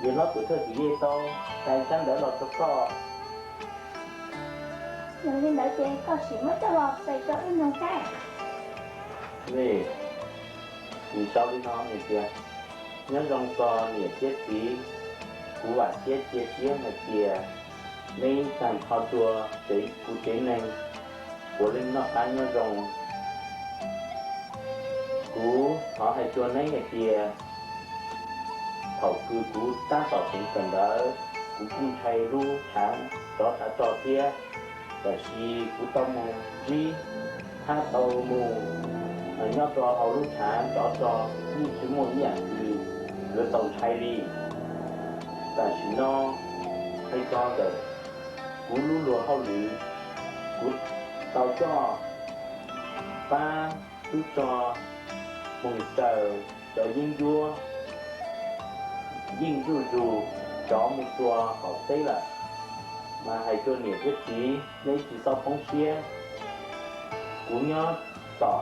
Yog hlob Tuam Thawj Tuam Yej tau hais tsab ntawv los rau koj. Yog li ntawd ces koj sim muab coj los pes rau wb mloog saib. Nws sau li no hais tias, nyob zoo txog niam thiab txiv, kuv vam thiab cia siab hais tias neb tag nrho rua kuv tsev neeg puav leej noj qab nyob zoo. Kuv thov hais rua neb hais tias, thaum kws kuv tab tom tseem kawm ntawv, kuv kuj ntshai lub tshav rov tshav rog thiab, tab sis kuv tau moog ntsib, hab tau moog nyob rua hauv lub tshav rov rog, yeej tsis muaj ib yaam kws yuav txaus ntshai li. Tam sim no, hais txog ntawm kuv lub luag hauj lwm, kuv tau coj pab tub rog moog raws cov yeeb ncuab yeej zuj zus rov moog rua qaum teb lawm. Mas hais rua niam thiab txiv, neb tsis txhob poob siab. Kuv nyob tom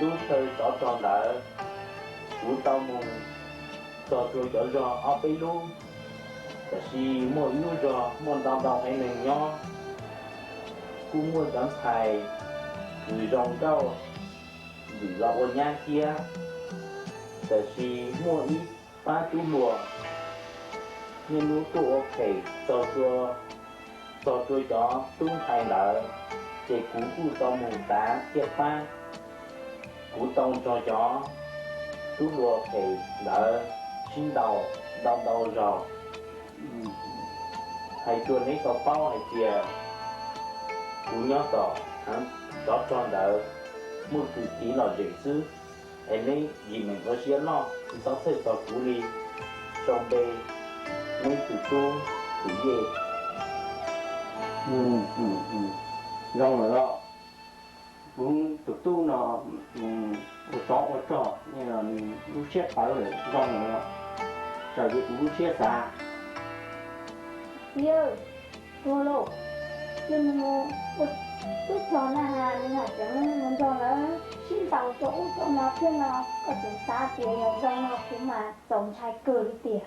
lub chaw rov rog ntawd, kuv tau moog txog rua cov zog ob peb lub, tab sis muaj ib lub zog muaj ntau ntau haiv neeg nyob, kuj muaj cov ntxhais kws zoo nkauj ntxim los ua nyab thiab. Tab sis muaj ib pab tub hluas niaj hnub tuaj ua phem txog rua cov tub ntxhais ntawd, ces kuv kuj tau moog tav thiab pab. Kuv tau nrog cov tub hluas phem ntawd sib ntaus ntau ntau zaug. Hais rua neb tau paub hais tias kuv nyob tom rov rog ntawd muaj kws tiv lom zem xwb, es neb yim meem ua siab loj tsis txhob txhawj txog kuv li. Sau npe, neb tus tub Tuam Yej. Zoo lawm los, kuv tus tub no ua tsov ua rog, nws lub siab tawv lawm, zoo lawm los, raws li kuv lub siab xav. Txiv, tuag lauj, ces nws ua tub rog na has nws haj tseem mus nrog lawv sib ntaus rau ub rau no thiab no, koj tseem xav tias yog zoo no kuv mas txaus ntshai kawg li tiag.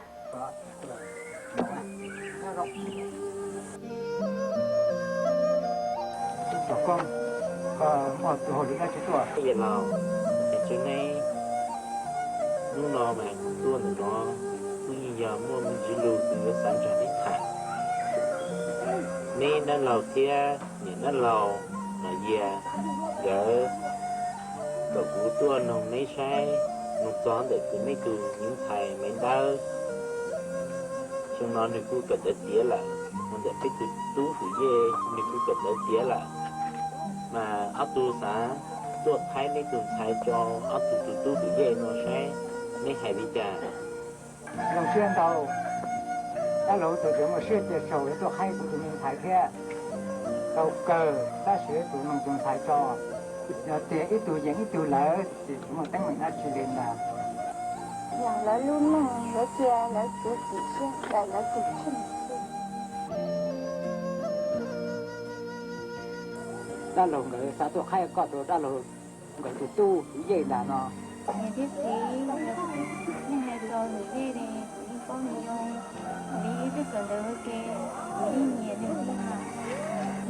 Koj muaj tus hauj lwm dab tsi tuaj? Yawg laus, es tsev neeg hnub no mas kuv tuaj ntawm no kuj yeej yog muaj me ntsis lus kws yuav xav nrog neb tham. Neb dab laug thiab niam dab laug Nom Yias nkawd kom kuv tuaj noog neb saib, noog txog ntawm kws neb tus me ntxhais Maiv Dawb. Xyoo no nws kuj kawm ntawv tiav lawm, mus ntawm peb tus tub Tuam Yej nws kuj kawm ntawv tiav lawm, mas ob tug xav tuaj qhaib neb tus ntxhais rau ob tug tus tub Tuam Yej no saib, neb hais li cas? Zoo siab ntau, dab laug tus twg muaj siab cia tsaug yuav tuaj qhaib kuv tus me ntxhais thiab. Tau kawg tab sis yuav tsum noog tus ntxhais tso, yog tias ib tug yeem ib tug lawm ces tsis muaj teeb meem dab tsi li ntag. Yog lawv lub neej yuav cia lawv txiv txim siab ntawm lawv tus kheej xwb. Dab laug nkawd xav tuaj qhaib koj rau dab laug nkawd tus tub Tuam Yej ntag no. Niam thiab txiv, nej hais txog Tuam Yej li, kuv yeej paub nws zoo, kuv yeej ib txwm kawm ntawv ua ke, kuv yeej nyiam nws li mas.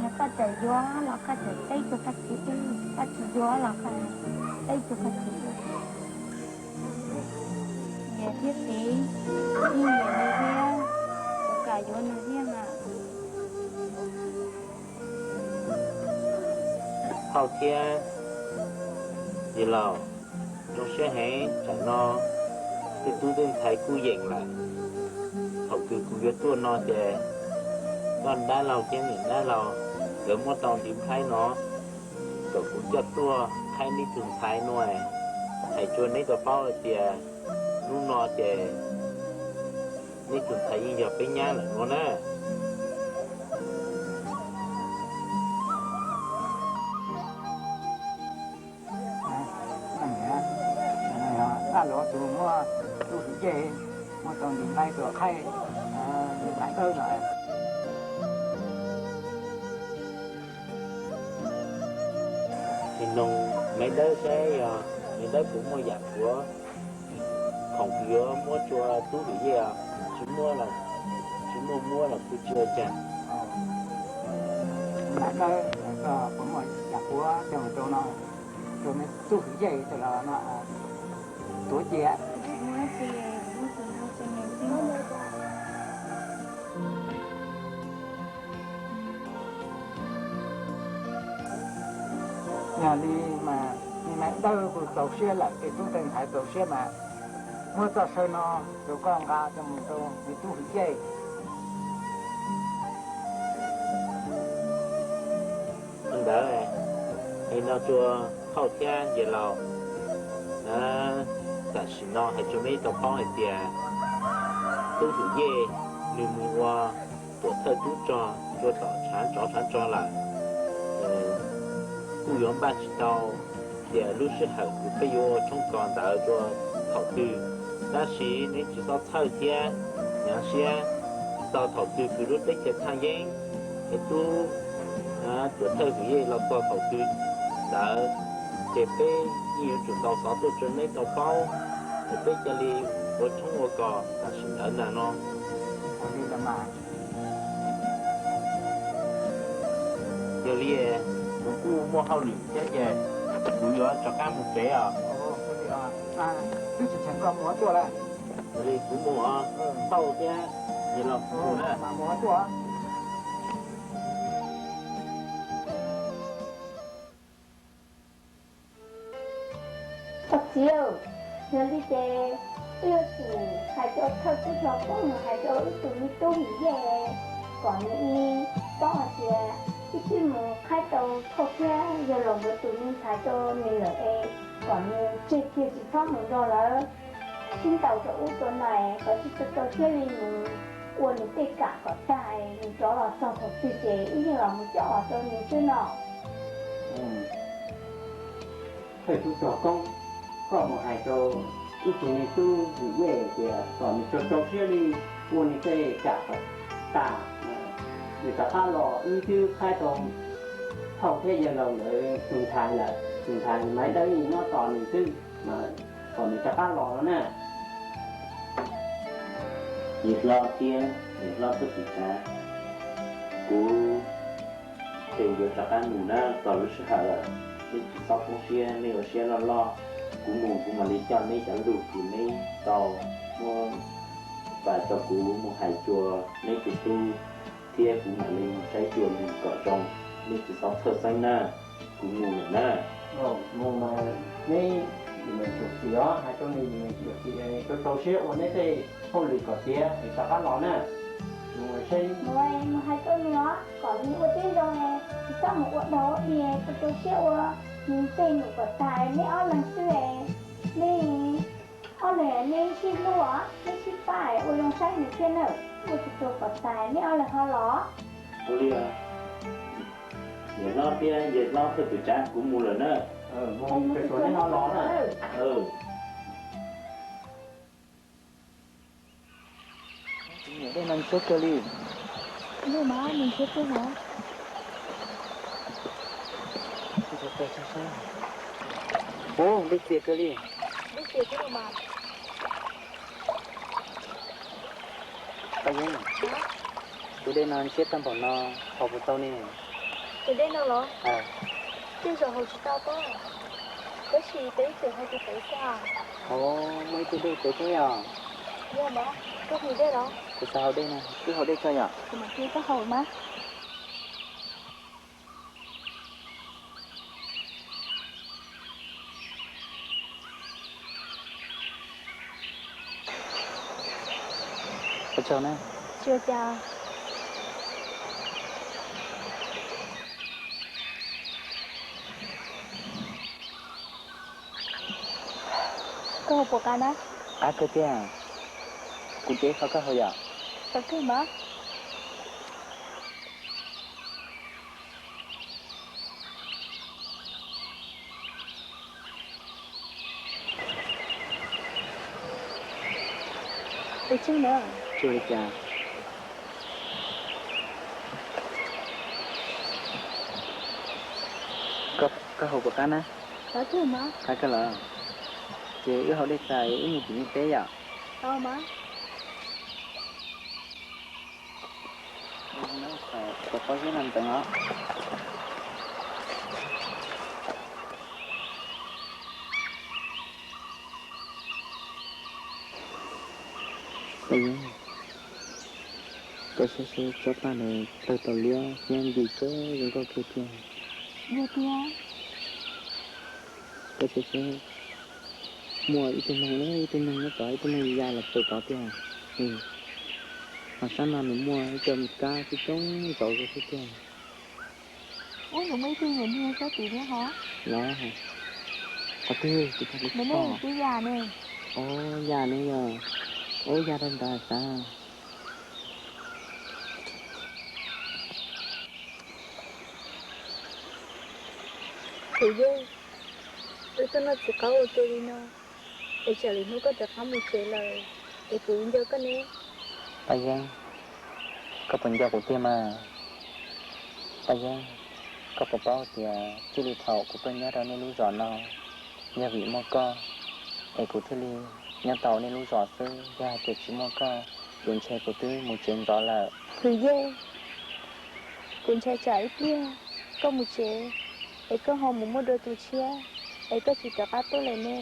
Yog koj txawm yuav los koj txawm teb rau koj txiv, koj tsis yuav los koj teb rau koj txiv. Niam thiab txiv, kuv yeej nyiam nws thiab, kuv kam yuav nws thiab mas. Phauj thiab yawg laus, zoo siab heev, tsam no tej tub tej ntxhais kuj yeem lawm. Thaum kws kuv yuav tuaj no ces koj dab laug thiab niam dab laug nkawd muab tau ntiv nplhaib no kom kuv coj tuaj qhaib neb tus ntxhais no. Hais rua neb tau paub hais tias hnub no ces neb tus ntxhais yeej yog peb nyab lawm no na. Dab laug tus muab tub Tuam Yej muab tau ntiv nplhaib tuaj qhaib Maiv Dawb no. Nim no Maiv Dawb saib yog Maiv Dawb puas muaj yam puav khoom yuav muab rua tub Tuam Yej. Tsis muaj los, tsis muaj muab los kuj tsis ua cas. Lam dawb, koj puas muaj yam puav coj mus rau no, rau neb tub hwm yej coj los no tuav cia. Yog li mas neb dawb kuj txaus siab lawm, tej tub tej ntxhais txaus siab mas muab txoj saw no rau koj nqa coj mus rau neb tub hwm yej. Ntawd, es no rua phauj thiab yawg laus, tam sim no hais rua meb tau paub hais tias tub hwm yej nws mus ua tuam thawj tub rog rua tom tshav ntsov tshav ntsov lawm, kuj yuav npaj tsis tau tias lub sij hawm kws peb yuav ua tshoob kos ntawd rua thaum twg. Tab sis neb tsis txhob txhawj thiab, hnyav siab, txog thaum twg kws lub teb chaws thaaj yeeb, es tub tuam thawj hwm yej los txog thaum twg ntawd, ces peb yeej yuav tsum tau xov tuaj rua neb tau paub, es peb ca li ua tshoob ua kos tam sim ntawd ntag no. Yog li, kuv kuj muaj hauj lwm thiab ces kuv yuav rov qab mus tsev os. Twb tsis cheem koj mus tuaj lawm. Yog li kuv mus os, phauj thiab yawg laus, kuv mus na. Koj txiv, yog li ces wb yuav tsum hais rau thawj tub rog Koob mus hais rau wb tus me tub Hwm Yej kom nws paub hais tias wb twb mus qhaib tau phauj thiab yawg laus nkawd tus me ntxhais rau nws lawm es kom nws tseg kiag tsis txhob mus nrog lawv sib ntaus rau ub rau no, kom tsis tau rau siab li mus ua nws tej kam kom tag, nws rov los txog thaum twg ces wb yeej los mus coj los rau nws xwb no. Thawj tub rog Koob, koj mus hais rau wb tus me tub Hwm Yej tias kom nws rau rau siab li ua nws tej kam kom tag, nws rov qab los. Wb twb qhaib tau phauj thiab yawg laus nkawd tus ntxhais lawm, tus ntxhais Maiv Dawb nyob tos nws xwb, kom nws rov qab los no na. Niam hlob thiab niam hlob Thawj Txwm Tsav, kuv ces yuav rov qab mus na, txog lub sij hawm lawm, nej tsis txhob poob siab, nej ua siab loj loj. Kuv mus kuv mam li coj neb cov lus kws neb tau muab faj rau kuv mus hais rua neb tus tub, thiab kuv mam li mus saib xyuas lwm kom zoo, nej tsis txhob txhawj xeeb na. Kuv mus lawm na. Mus mas neb yim meem xyuam xim os, hais rau nws yim meem xyuam xim, rau rau siab ua neb tej hauj lwm kom tiav es rov qab los na. Mus hais rau nws os, kom nws ua tib zoo, tsis txhob mus ua dog ua dig, rau rau siab ua nws tej num kom tag, neb ob leeg xwb. Neb ob leeg neb sib hlub os, neb sib pab ua zoo saib nws thiab na. Ua tsis tau kom tag neb ob leeg ho los. Ua li, niam hlob thiab yawg hlob Thawj Txwm Tsav, kuv mus lawm na. Mus tsuag tsuag neb ho los na. Tus niam dej no ntshiab kawg li. Ub, dej txias kawg li. Paj Yeeb, tus dej no ntshiab tag npaum no, haus puas tau ne? Tus dej no los? Tej zaum haus tsis tau pob, tab sis peb ib txwm haus tus pem xwb. Muaj ib tug dej pem thiab yom? Yog mas, koj haus dej los? Kuv xav haus dej no, wb haus dej tso yom? Kuv mam cia koj haus mas. Ua tsaug na. Tsis ua cas. Koj haus puas qab na? Qab kawg tiag. Kuv ces qhov koj haus yom. Qhov kawg mas. Ua tsaug na. Tsis ua li cas. Koj haus puas qab na? Qab kawg mas. Qab kawg los? Ces wb haus dej tas wb mus tim nej teb yom. Tau mas. Pob zeb no ntxeev os. Koj saib seb tsob paj ntawd tawg tau liab thiab nti tsev zoo nkauj kawg thiab. Yog tiag. Koj saib seb, muaj ib tug noog, ib tug noog nyob tod, ib tug noog ya los txawm tod tiag. Ho sab no nws muaj ib co kab coob coob ntsaus zoo thiab tiag. Ub, nws muaj ib tug nyuam ntsuag sab tid thiab hov. Los, qhov twg kuv tsis pom. Ub, yam ne yog, ub, ya rau ntawd xav. Kwv Yej, wb tuaj noj txiv qaub ua ke li no, es tsam lwm hnub koj rov qab mus tsev lawm, es kuv yuav nco koj ne. Paj Yeeb, koj puas nco kuv tiag mas? Paj Yeeb, koj puas paub tias txij li thaum kuv tuaj nyob rau nej lub zos no, yog vim muaj koj es kuv thiaj li nyob tau nej lub zos xwb, yog hais tias tsis muaj koj ces ntshe kuv twb mus tsev ntxov lawm. Kwv Yej, kuv ntshai tsam ib pliag koj mus tsev es koj ho mus muaj dua tus tshiab es koj tsis rov qab tuaj lawm ne.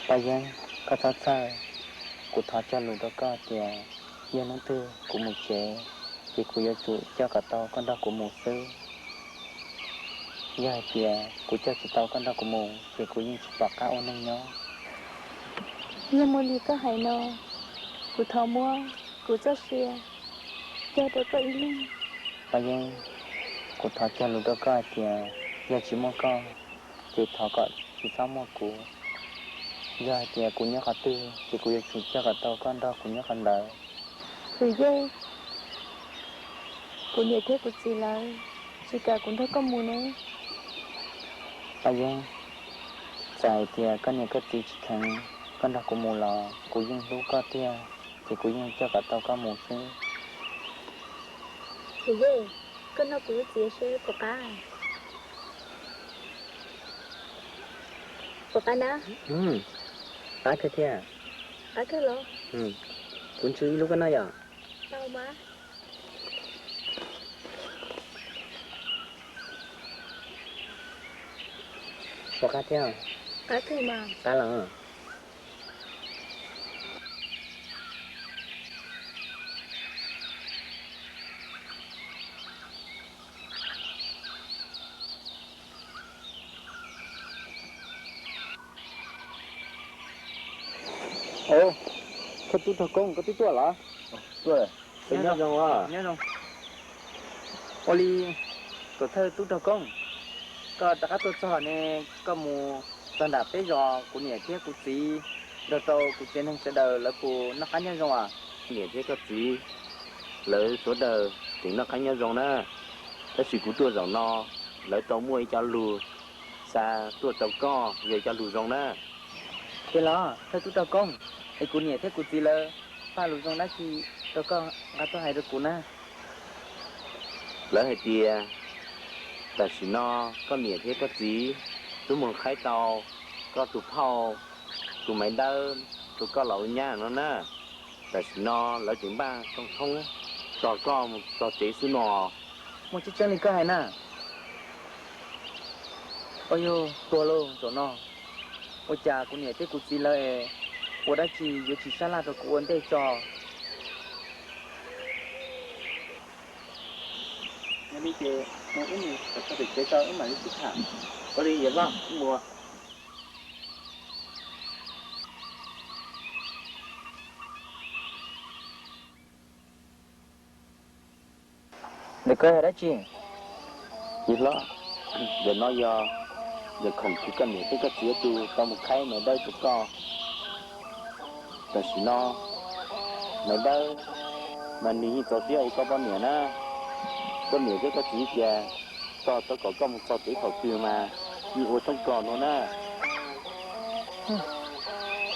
Paj Yeeb, koj txhob txhawj, kuv thov cog lus rau koj tias yog hnub twg kuv mus tsev ces kuv yuav tsum coj kom tau koj nrog kuv mus xwb. Yog hais tias kuv coj tsis tau koj nrog kuv mus ces kuv yeej tsis pom qab ua neej nyob. Yog muaj li koj hais no, kuv thov muab kuv txoj sia cog rau koj ib leeg. Paj Yeeb, kuv thov cog lus rau koj hais tias yog tsis muaj koj ces thov kom tsis txhob muaj kuv. Yog hais tias kuv nyob qhov twg ces kuv yuav tsum coj kom tau koj nrog kuv nyob qhov ntawd. Kwv Yej, kuv niam thiab kuv txiv lawv tsis kam kuv nrog koj mus ne. Paj Yeeb, txawm hais tias koj niam koj txiv tsis kheev koj nrog kuv mus los kuv yeej hlub koj tiag, ces kuv yeej coj kom tau koj mus xwb. Kwv Yej, koj nrog kuv lub txiv seb puas qab? Puas qab na? Qab kawg thiab. Qab kawg los? Kuv ntsw ib lub koj noj yom. Puas qab thiab? Qab los? Thawj tub rog Koob, koj twb tuaj los? Nyob zoo. Ua li, tus thawj tub rog Koob, koj rov qab tuaj txog ne, koj mus txog nram peb zos kuv niam thiab kuv txiv nrog rau kuv tsev neeg sawv daws lawv puas noj qab nyob zoo as? Niam thiab koj txiv lawv sawv daws tseem noj qab nyob zoo na, tab sis kuv tuaj zaum no lawv tau muaj ib co lus xa tuaj rau koj, yog ib co lus zoo na. Ces los thawj tub rog Koob, es kuv niam thiab kuv txiv lawv faj lus zoo dab tsi rau koj nqa tuaj hais rau kuv na? Lawv hais tias tam sim no koj niam thiab koj txiv twb mus qhaib tau koj tus phauj tus Maiv Dawb rau koj los ua nyab no na. Tam sim no lawv tseem npaj rooj thoob tos koj mus txog tsev xwb no. Muaj tseeb tseeb li koj hais na? Ua yog tuag lauj zaum no, ua cas kuv niam thiab kuv txiv lawv es ua dab tsi yuav tsis sab laj rau kuv ua ntej tso? Yog li ces mus wb mus txog pem tsev tso wb mam li sib tham. Ua li yawm hlob, wb mus. Ntawm koj yog dab tsi? Yawm hlob, ntawm no yog yawm khoom uas koj niam thiab koj txiv tus tau mus qhaib Maiv Dawb rau koj. Tam sim no Maiv Dawb mas nws yeej txaus siab ua koj poj niam na. Koj niam thiab koj txiv tias txog tau kom koj mus txog tsev thaum twg mas yeej ua txhawb koj no na.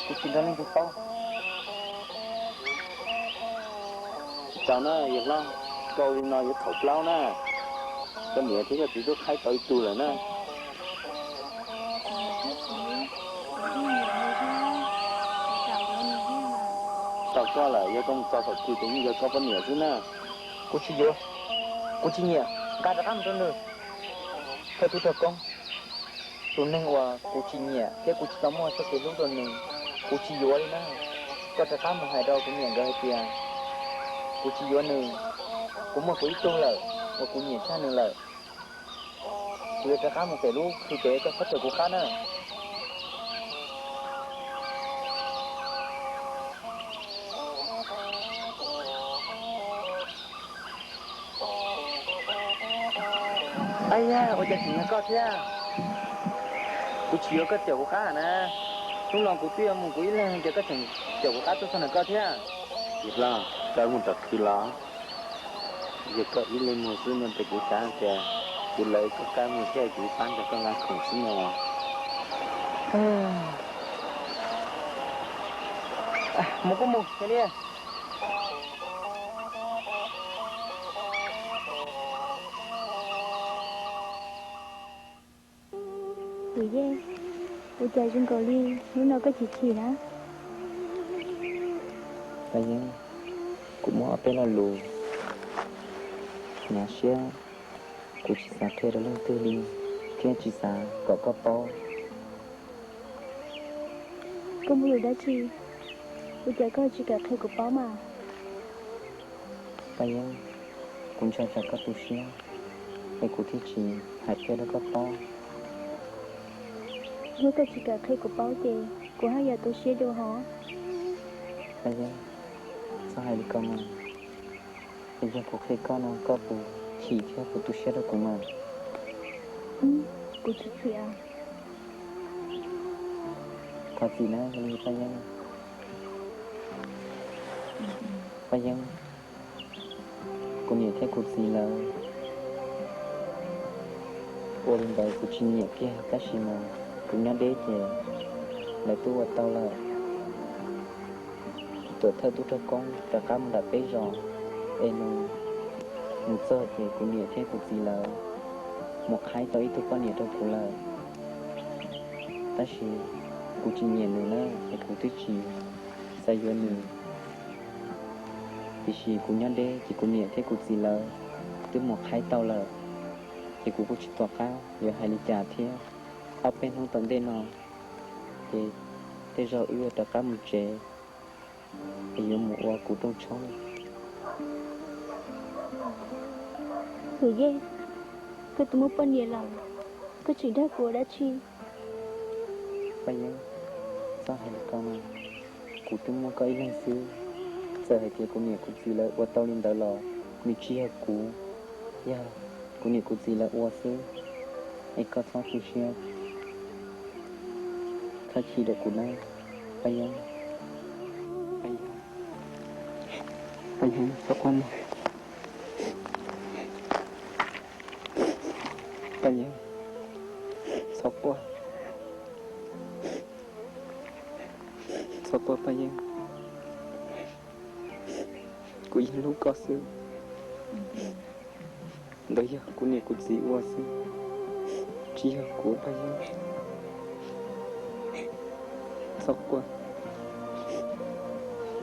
Kuv tsis nrog leej twg paub. Tsaus na yawm hlob, koj ua li no yuav thaum plaub na. Koj niam thiab koj txiv twb qhaib tau ib tug lawm na. Tau koj lawm, yog koj mus txog thaum twg ces yeej yog koj poj niam xwb na. Kuv tsis yuav. Kuv tsis nyiam, nqa rov qab mus rau nws. Thawj tub rog Koob, tus neeg uas kuv tsis nyiam thiab kuv tsis tau muaj txoj kev hlub rau nws, kuv tsis yuav li na. Koj rov qab mus hais rau kuv niam nkawd hais tias kuv tsis yuav nws, kuv muaj kuv ib tug lawm uas kuv nyiam tshaj nws lawm. Kuv yuav rov qab mus pem lub khw pem, koj txhob caum kuv qab na. Ab yag, ua cas tseem yog koj thiab? Kuv tsis yuav koj caum kuv qab na. Hnub no kuv twb yuav mus kuv ib leeg, cas koj tseem caum kuv qab tuaj txog ntawm koj thiab? Txiv hlob, koj mus tom khw los? Yog koj ib leeg mus xwb no ces kuv xav tias kuv lawv koj qab mus thiab kuv pab nrog koj nqa khoom xwb no. Mus kuj mus li. Kuv Yej, ua cas zoo nkaus li hnub no koj chim chim na? Paj Yeeb, kuv muaj ob peb lo lus hnyav siab, kuv tsis xav qhia rau leej twg li thiab tsis xav kom koj paub. Koj muaj lus dab tsi, ua cas koj tsis kam qhia kuv paub mas? Paj Yeeb, kuv ntshai tsam koj tu siab, es kuv thiaj tsis hais qhia rau koj paub. Yog koj tsis kam qhia kuv paub ces kuv haj yam tu siab dua hos. Paj Yeeb, txhob hais li ko mas. Es yog kuv qhia koj no koj puas chim thiab puas tu siab rau kuv mas? Kuv tsis chim. Thov txim na, Paj Yeeb. Paj Yeeb, kuv niam thiab kuv txiv lawv ua li ntawd kuv tsis nyiam kiag, tab sis mas kuv nyob deb ces lawv twb ua tau lawm. Tuam thawj tub rog Koob rov qab mus nram peb zos, es nws mus txog ces kuv niam thiab kuv txiv lawv mus qhaib tau ib tug poj niam rau kuv lawm. Tab sis kuv tsis nyiam nws na, es kuv twb tsis xav yuav nws. Tiam sis kuv nyob deb ces kuv niam thiab kuv txiv lawv twb mus qhaib tau lawm, ces kuv kuj tsis tom qab yuav hais li cas thiab. Ob peb hnub tom ntej no ces tej zaum wb yuav rov qab mus tsev, es yuav mus ua kuv rooj tshoob. Kuv Yej, koj twb muaj poj niam lawm, koj tseem dag kuv ua dab tsi? Paj Yeeb, txhob hais li ko mas, kuv twb muaj koj ib leeg xwb. Txawm hais tias kuv niam kuv txiv lawv ua tau li ntawd los nws tsis yog kuv, yog kuv niam kuv txiv lawv ua xwb. Es koj txhob tu siab, txhob chim rau kuv na, Paj Yeeb. Paj Yeeb, Paj Yeeb, txhob quaj mas. Paj Yeeb, txhob quaj. Txhob quaj Paj Yeeb, kuv yeej hlub koj xwb. Ntawd yog kuv niam kuv txiv ua xwb, tsis yog kuv Paj Yeeb. Txhob quaj.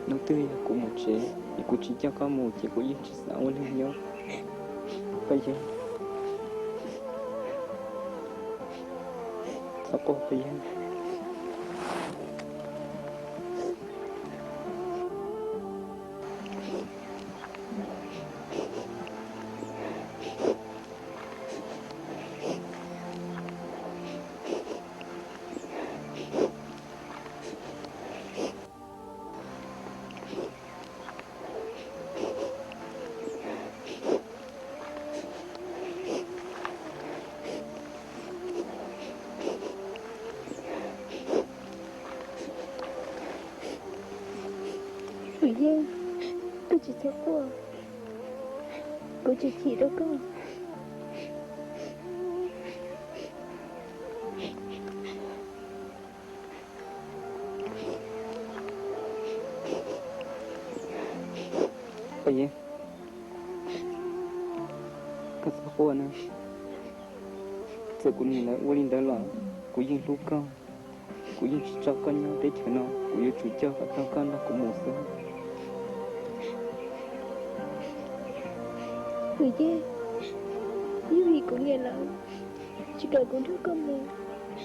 Hnub twg yog kuv mus tsev es kuv tsis coj koj mus ces kuv yeej tsis xav ua neeg nyob, Paj Yeeb. Txhob quaj Paj Yeeb. Kuv Yeej, koj tsis txhob quaj, kuv tsis chim rau koj. Paj Yeej, koj txhob quaj na. Txawm kuv niam lawv ua li ntawd los kuv yeej hlub koj. Kuv yeej tsis tso koj nyob teb chaws no, kuv yuav tsum coj kom tau koj nrog kuv mus xwb. Kuv Yeej, Yog vim kuv nyiam lawv, tsis kam kuv nrog koj mus.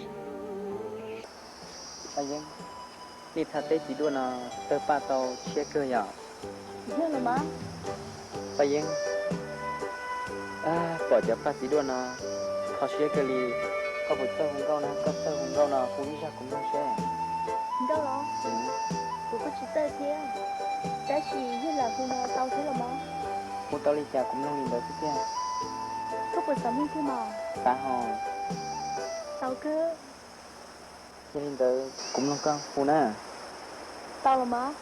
Paj Yeeb, nej txhaj teb txiv duaj no tawg paj tau tshiab kawg yom? Yog los mas. Paj Yeeb, pom cov paj txiv duaj no kho siab kawg li. Koj puas txawj hu nkauj na? Koj txawj hu nkauj no hu ib zaj kuv mloog seb. Nkauj los? Kuv kuj tsis txawj thiab, tab sis yog lam hu no tau thiab los mas? Hu tau li cas kuv mloog li ntawd xwb tiag. Koj puas xav mloog thiab mas? Xav hos. Tau kawg. Yog li ntawd kuv mloog koj hu na. Tau los mas.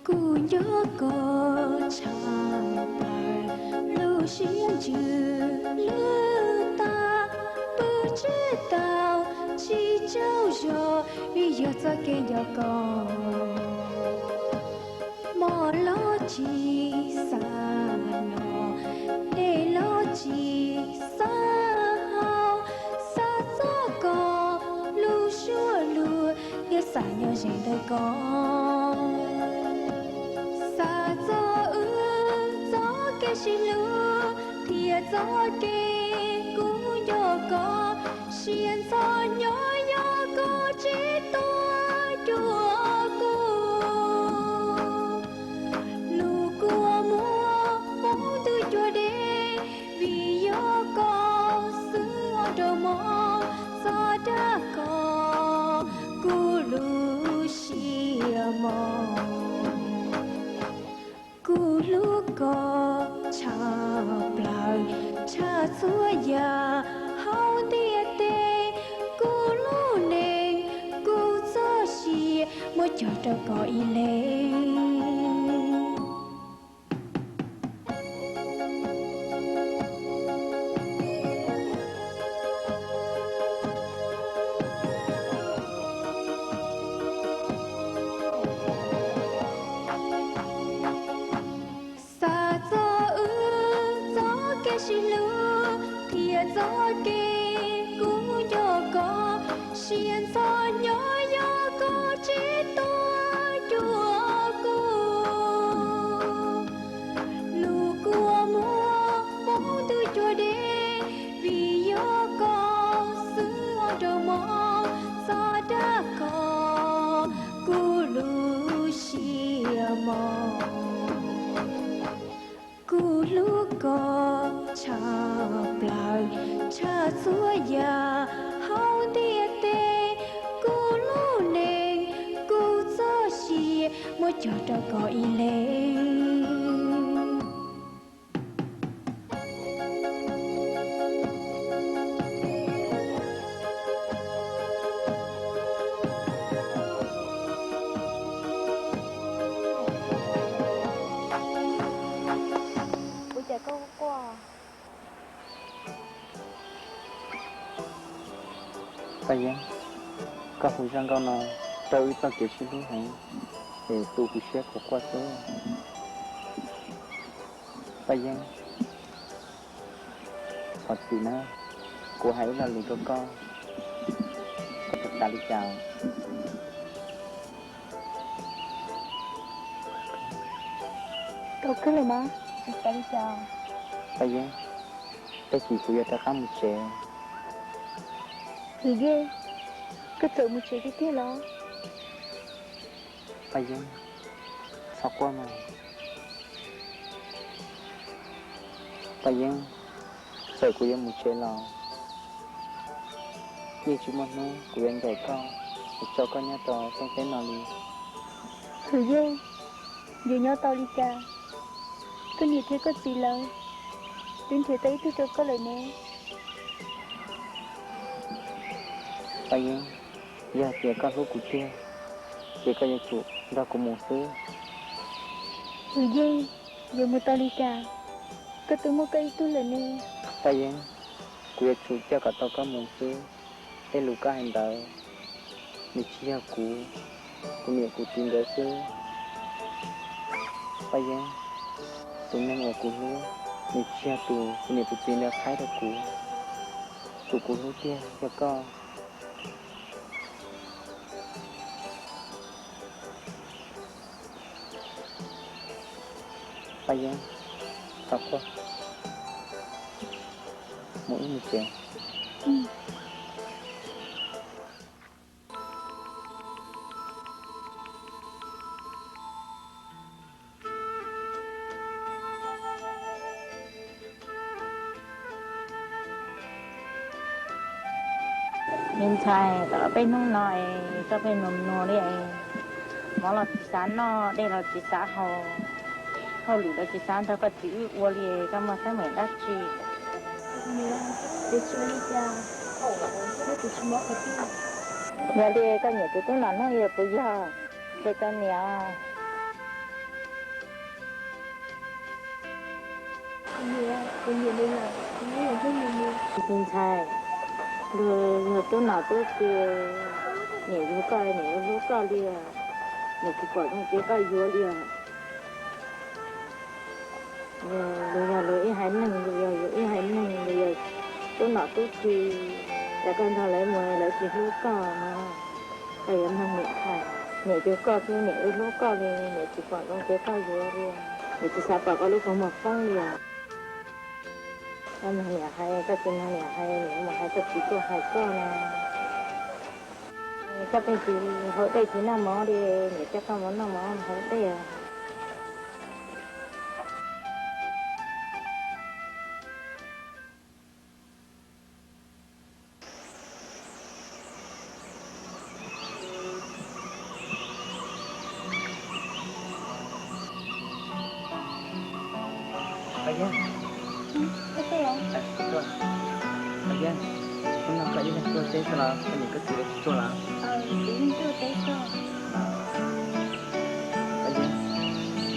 Kuv nco koj tshaj plaws, lub siab ntsws lwj tag, pw tsis tau tsis tsaug zog, vim yog txoj kev nco koj. Hmo los tsis xav noj, dej los tsis xav haus, xav txog koj lub suab lug, thiab xav nyob ze ntawm koj. Xav txog wb txoj kev sib hlub, thiab txoj kev kuv nco koj, siab ntxhov nyob yog koj tsis tuaj cuag kuv. Lub kua muag poob ntws cuag dej, vim yog koj xwb ua rau mob, txhob dag koj kuv lub siab mos. Kuv hlub koj tshaj plaws, tshaj txhua yam hauv ntiaj teb. Kuv lub neej kuv txoj sia muab cog rau koj ib leeg. Xav txog wb txoj kev sib hlub, thiab txoj kev kuv nco koj, siab ntxhov nyob yog koj tsis tuaj cuag kuv. Lub kua muag poob ntws cuag dej, vim yog koj xwb ua rau mob, txhob dag koj kuv lub siab mos. Kuv hlub koj tshaj plaws, tshaj txhua yam hauv ntiaj teb. Kuv lub neej kuv txoj sia muab cog rau koj ib leeg. Ua cas koj quaj? Paj Yeeb, koj hu zaj nkauj no rau wb txoj kev sib hlub heev, es tu kuv siab kuv quaj xwb. Paj Yeeb, thov txim na, kuv hais ib lo lus rau koj, koj puas xav li cas? Tau kawg los mas, tsis xav li cas. Paj Yeeb, tej chim kuv yuav rov qab mus tsev. Hwm Yeej, koj txawm mus tsev tiag tiag los? Paj Yeeb, txhob quaj mas. Paj Yeeb, txawm kuv yuav mus tsev los yeej tsis muaj hnub kuv yuav ncaim koj, es tso koj nyob rau rooj teb no li. Hwm Yeej, yuav nyob tau li cas? Koj niam thiab koj txiv lawv twb nrhiav tau ib tug rau koj lawm ne. Paj Yeeb, yog tias koj hlub kuv tiag, ces koj yuav tsum nrog kuv mus xwb. Hwm Yeej, yuav mus tau li cas? Koj twb muaj koj ib tug lawm ne. Paj Yeeb, kuv yuav tsum coj kom tau koj mus xwb. Tej lus koj hais ntawd, nws tsis yog kuv kuv niam kuv txiv nkawd xwb. Paj Yeeb, tus neeg uas kuv hlub, nws tsis yog tus kuv niam kuv txiv nkawd qhaib rau kuv. Tus kuv hlub tiag yog koj. Paj Yeeb, thov koj mus wb mus tsev. Me ntxhais, tau ob peb hnub no es koj pheej nua nua li, mov los tsis xav noj, dej los tsis xav haus, hauj lwm los tsis xav nrog koj txiv wb ua li, koj muaj teeb meem dab tsi? Yog li koj nyiam tus tub nom hnub yog puas yog? Qhia rau niam. Tus ntxhais, luag yog tub nom tub tswv, niam yug koj, niam hlub koj li, niam tsis pom zoo ces koj yuav li. Luag yog luag ib haiv neeg, luag yog yus ib haiv neeg, luag yog tub nom tub tswv, cas koj nrog lawv mus lawv tsis hlub koj no. Koj yuav mloog niam hais, niam yug koj xwb niam wb hlub koj li, niam tsis pom zoo ces koj yuav li. Niam tsis xav pom koj lub kua muag poob li os. Koj mloog niam hais, koj tsis mloog niam hais, niam mus hais koj txiv tuaj hais koj na. Koj pheej tsis haus dej tsis noj mov li, niam coj koj mus noj mov mus haus dej. Paj Yeeb, Paj Yeeb, hnub no koj ib leeg tuaj teb xwb los koj niam koj txiv lawv tsis tuaj los? Paj Yeeb,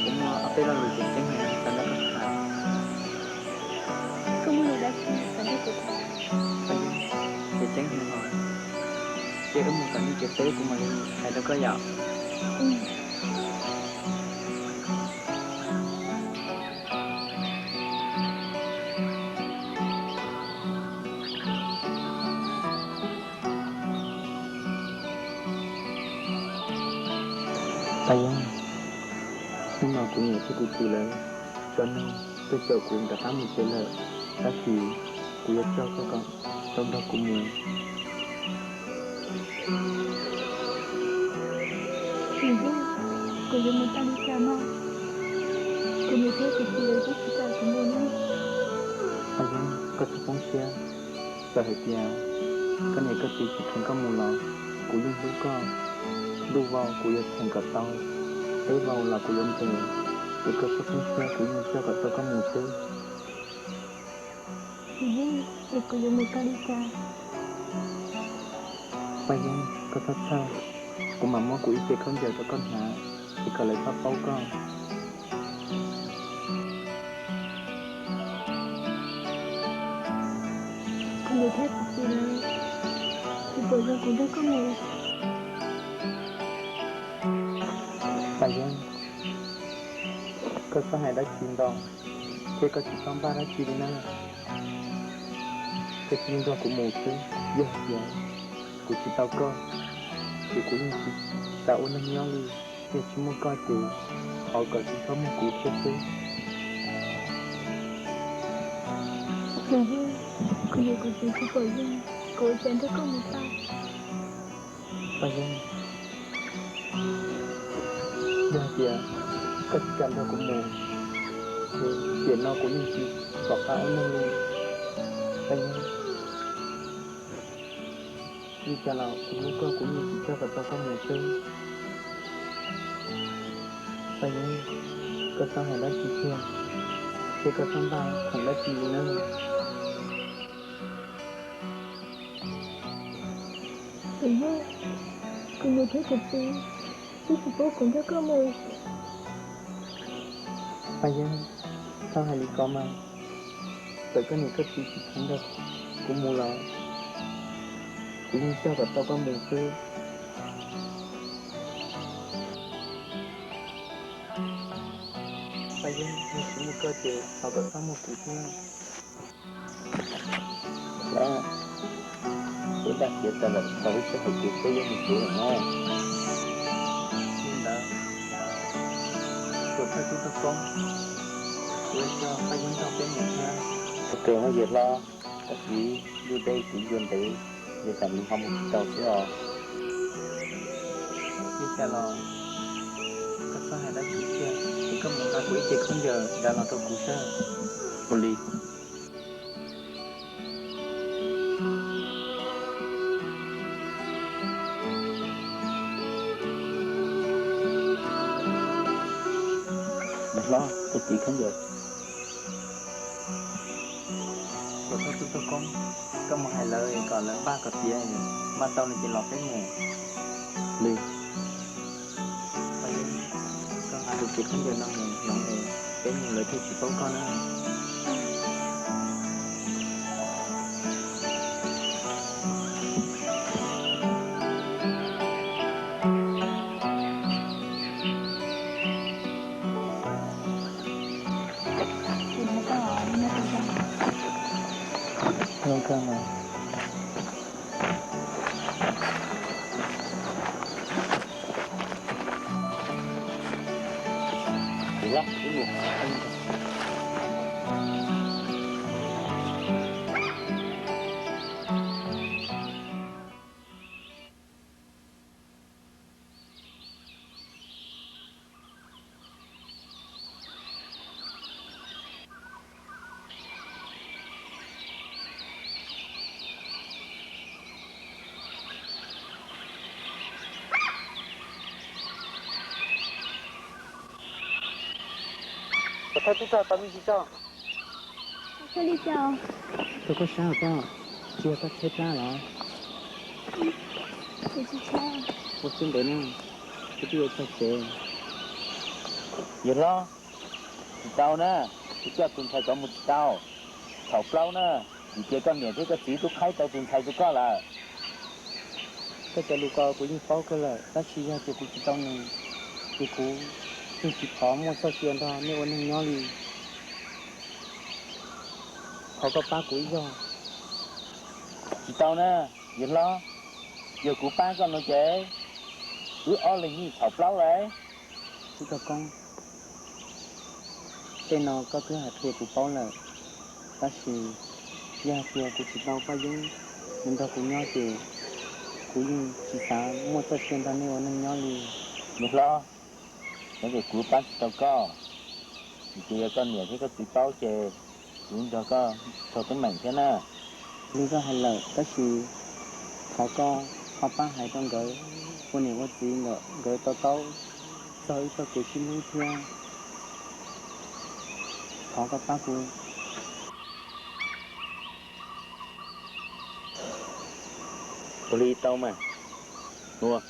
kuv muaj ob peb lo lus tseem ceeb xav nrog koj tham. Paj Yeeb, tseem ceeb heev os. Cia wb mus tom nej tsev teb kuv mam li hais rau koj yom. Paj Yeeb, hnub no kuv niam thiab kuv txiv lawv tso neeg tuaj caum kuv rov qab mus tsev lawm, tab sis kuv yuav coj koj kom tau nrog kuv mus. Txiv Yeeb, kuv yuav mus tau li cas no? Kuv niam thiab kuv txiv lawv twb tsis kam kuv mus li. Paj Yeeb, koj txhob poob siab. Txawm hais tias koj niam koj txiv tsis kheev koj mus los kuv yeej hlub koj. Ntuj vau kuv yuav cheem kom tau, teb vau los kuv yuav nres, es koj txhob poob siab, kuv yeej coj kom tau koj mus xwb. Txiv Yeeb, es kuv yuav mus tau li cas? Paj Yeeb, koj txhob txhawj, kuv mam muab kuv ib ce khaub ncaws rau koj hnav, es kom lawv txhob paub koj. Kuv niam thiab kuv txiv lawv tsis pom zoo kuv nrog koj mus. Paj Yeeb, koj txhob hais dab tsi ntau, thiab koj tsis txhob npaj dab tsi li na. Koj cia li nrog kuv mus xwb, yog tias kuv tsis tau koj, ces kuv yeej tsis xav ua neeg nyob li. Yog tsis muaj koj ces thov kom tsis txhob muaj kuv thiab xwb. Txiv Yeeb, kuv niam kuv txiv tsis pom zoo, kuv ua cas nrog koj mus tau? Paj Yeeb, yog hais tias koj tsis kam nrog kuv mus, ces tiam no kuv yeej tsis pom qab ua neeg li. Paj Yeeb, li cas los kuv hlub koj, kuv yeej tsis coj kom tau koj mus xwb. Paj Yeeb, koj txhob hais dab tsi kiag, thiab koj txhob npaj khoom dab tsi li nawb. Txiv Yeeb, kuv niam thiab kuv txiv twb tsis pub kuv nrog koj mus. Paj Yeeb, txhob hais li ko mas. Txawm koj niam koj txiv tsis kheev nrog kuv mus los kuv yeej coj kom tau koj mus xwb. Yog tsis muaj koj ces thov koj txhob muaj kuv thiab. Lawm, wb daj khiav tas lawm, tau wb sib hais tias peb yuav mus tsev lawm na. Li ntawd, tuam thawj tub tuaj koob, kuv yuav coj Paj Yeeb nrog peb mus thiab. Ua kawg mas yawg hlob, tab sis ntuj deb kuv yuav ntev, yog tsam nws ho mus tsis tau xwb os. Li cas los koj txhob hais dab tsi kiag, ces koj mus nqa kuv ib ce khaub ncaws dav los rau kuv saib. Ua li. Nws hlob, koj txiv khaub ncaws. Tuam thawj tub tuaj koob, koj mus hais lawv kom lawv npaj kom tiav, npaj tau no ces los peb mus. Li. Koj nqa tus txiv khaub ncaws no mus hloov es peb mus lawv thiaj tsis paub koj na. Zoo kawg mas. Koj thawj tub txog tau me ntsis tso. Koj li cas? Koj, koj sab koj, tsis yog koj tshaib plab los? Kuv tsis tshaib. Ua siab ntev na, kuv twb yuav txog tsev. Yawg hlob, tsis tau na, kuv coj tus ntxhais tod mus tsis tau. Thaum plaub na, vim tias koj niam thiab koj txiv twb qhaib tau tus ntxhais rau koj lawm. Koj cov lus ko kuv yeej paub kawg lawm, tab sis yog tias kuv tsis tau nws, ces kuv yeej tsis thov muaj txoj sia nrog nej ua neej nyob li. Thov koj pab kuv ib zaug. Tsis tau na, yawg hlob, yog kuv pab koj no ces wb ob leeg yeej thaum plaub lawm. Tub Tog Koob, tej no koj twb hais qhia kuv paub lawm, tab sis yog hais tias kuv tsis tau Paj Yeeb nws nrog kuv nyob ces kuv yeej tsis xav muaj txoj sia nrog nej ua neej nyob li. Yawg hlob, yog tias kuv pab tsis tau koj, vim tias yog koj niam thiab koj txiv paub ces kuv nrog koj raug teeb meem thiab na. Li koj hais lawm, tab sis thov koj ho pab hais rau nkawd ua niam ua txiv kom nkawd to taub txog wb txoj kev sib hlub thiab. Thov koj pab kuv. Ua li tau mas. Ua.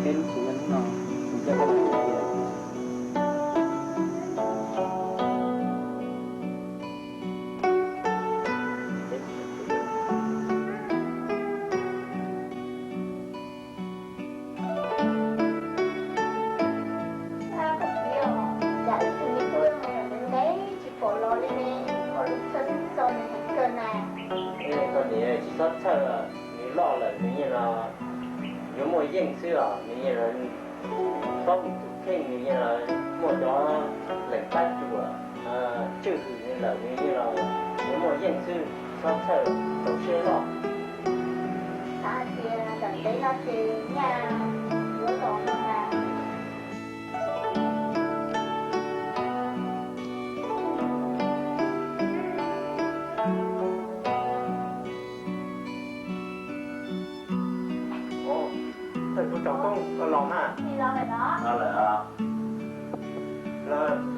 Peb lub tsev yog lub no, kuv coj koj los tiag. Cas ib tug me tub ntev tsis pom los li ne, koj lub txhawb xeeb txo nws heev kawg na. Koj niam tsis txhob txhawj, nws loj lawm nws yeej los yuav muaj yeej xwb os, nws yeej los paub nws tus kheej, nws yeej los muaj cov leej pab cuam tswj hwm nws lawm, nws yeej los yuav muaj yeej xwb, txhob txhawj, rau siab loj. Xav hais tias tam ntev no ces nyaj yuav los no na.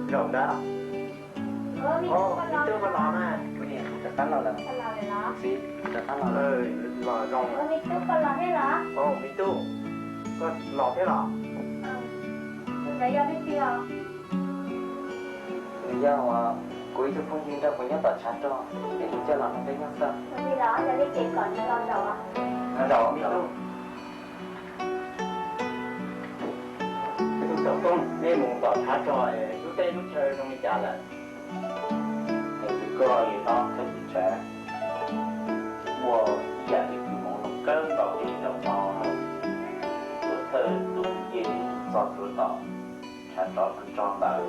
Zaum ntawd. Me tub, koj los na. Kuv niam, kuv rov qab los lawm. Txiv, kuv rov qab los lawm. Los zoo. Me tub, koj los thiab los? Me tub, koj los thiab los? Tus ntawd yog leej twg os? Nws yog uas kuv ib tug phooj ywg nrog kuv nyob tom tshav rog, es kuv coj los nrog peb nyob xwb. Ua li los yog li ces kom nws los zaum. Los zaum me tub. Tus xov tooj, nej mus tom tshav rog, lub teb lub chaw zoo li cas lawm? Es koj li no koj tsis tshav, ua ib yam li kws hmoov zoo kawg nkaus li zaum no, tuam thawj tus yeej txog rau tom tshav rog nrog ntawd,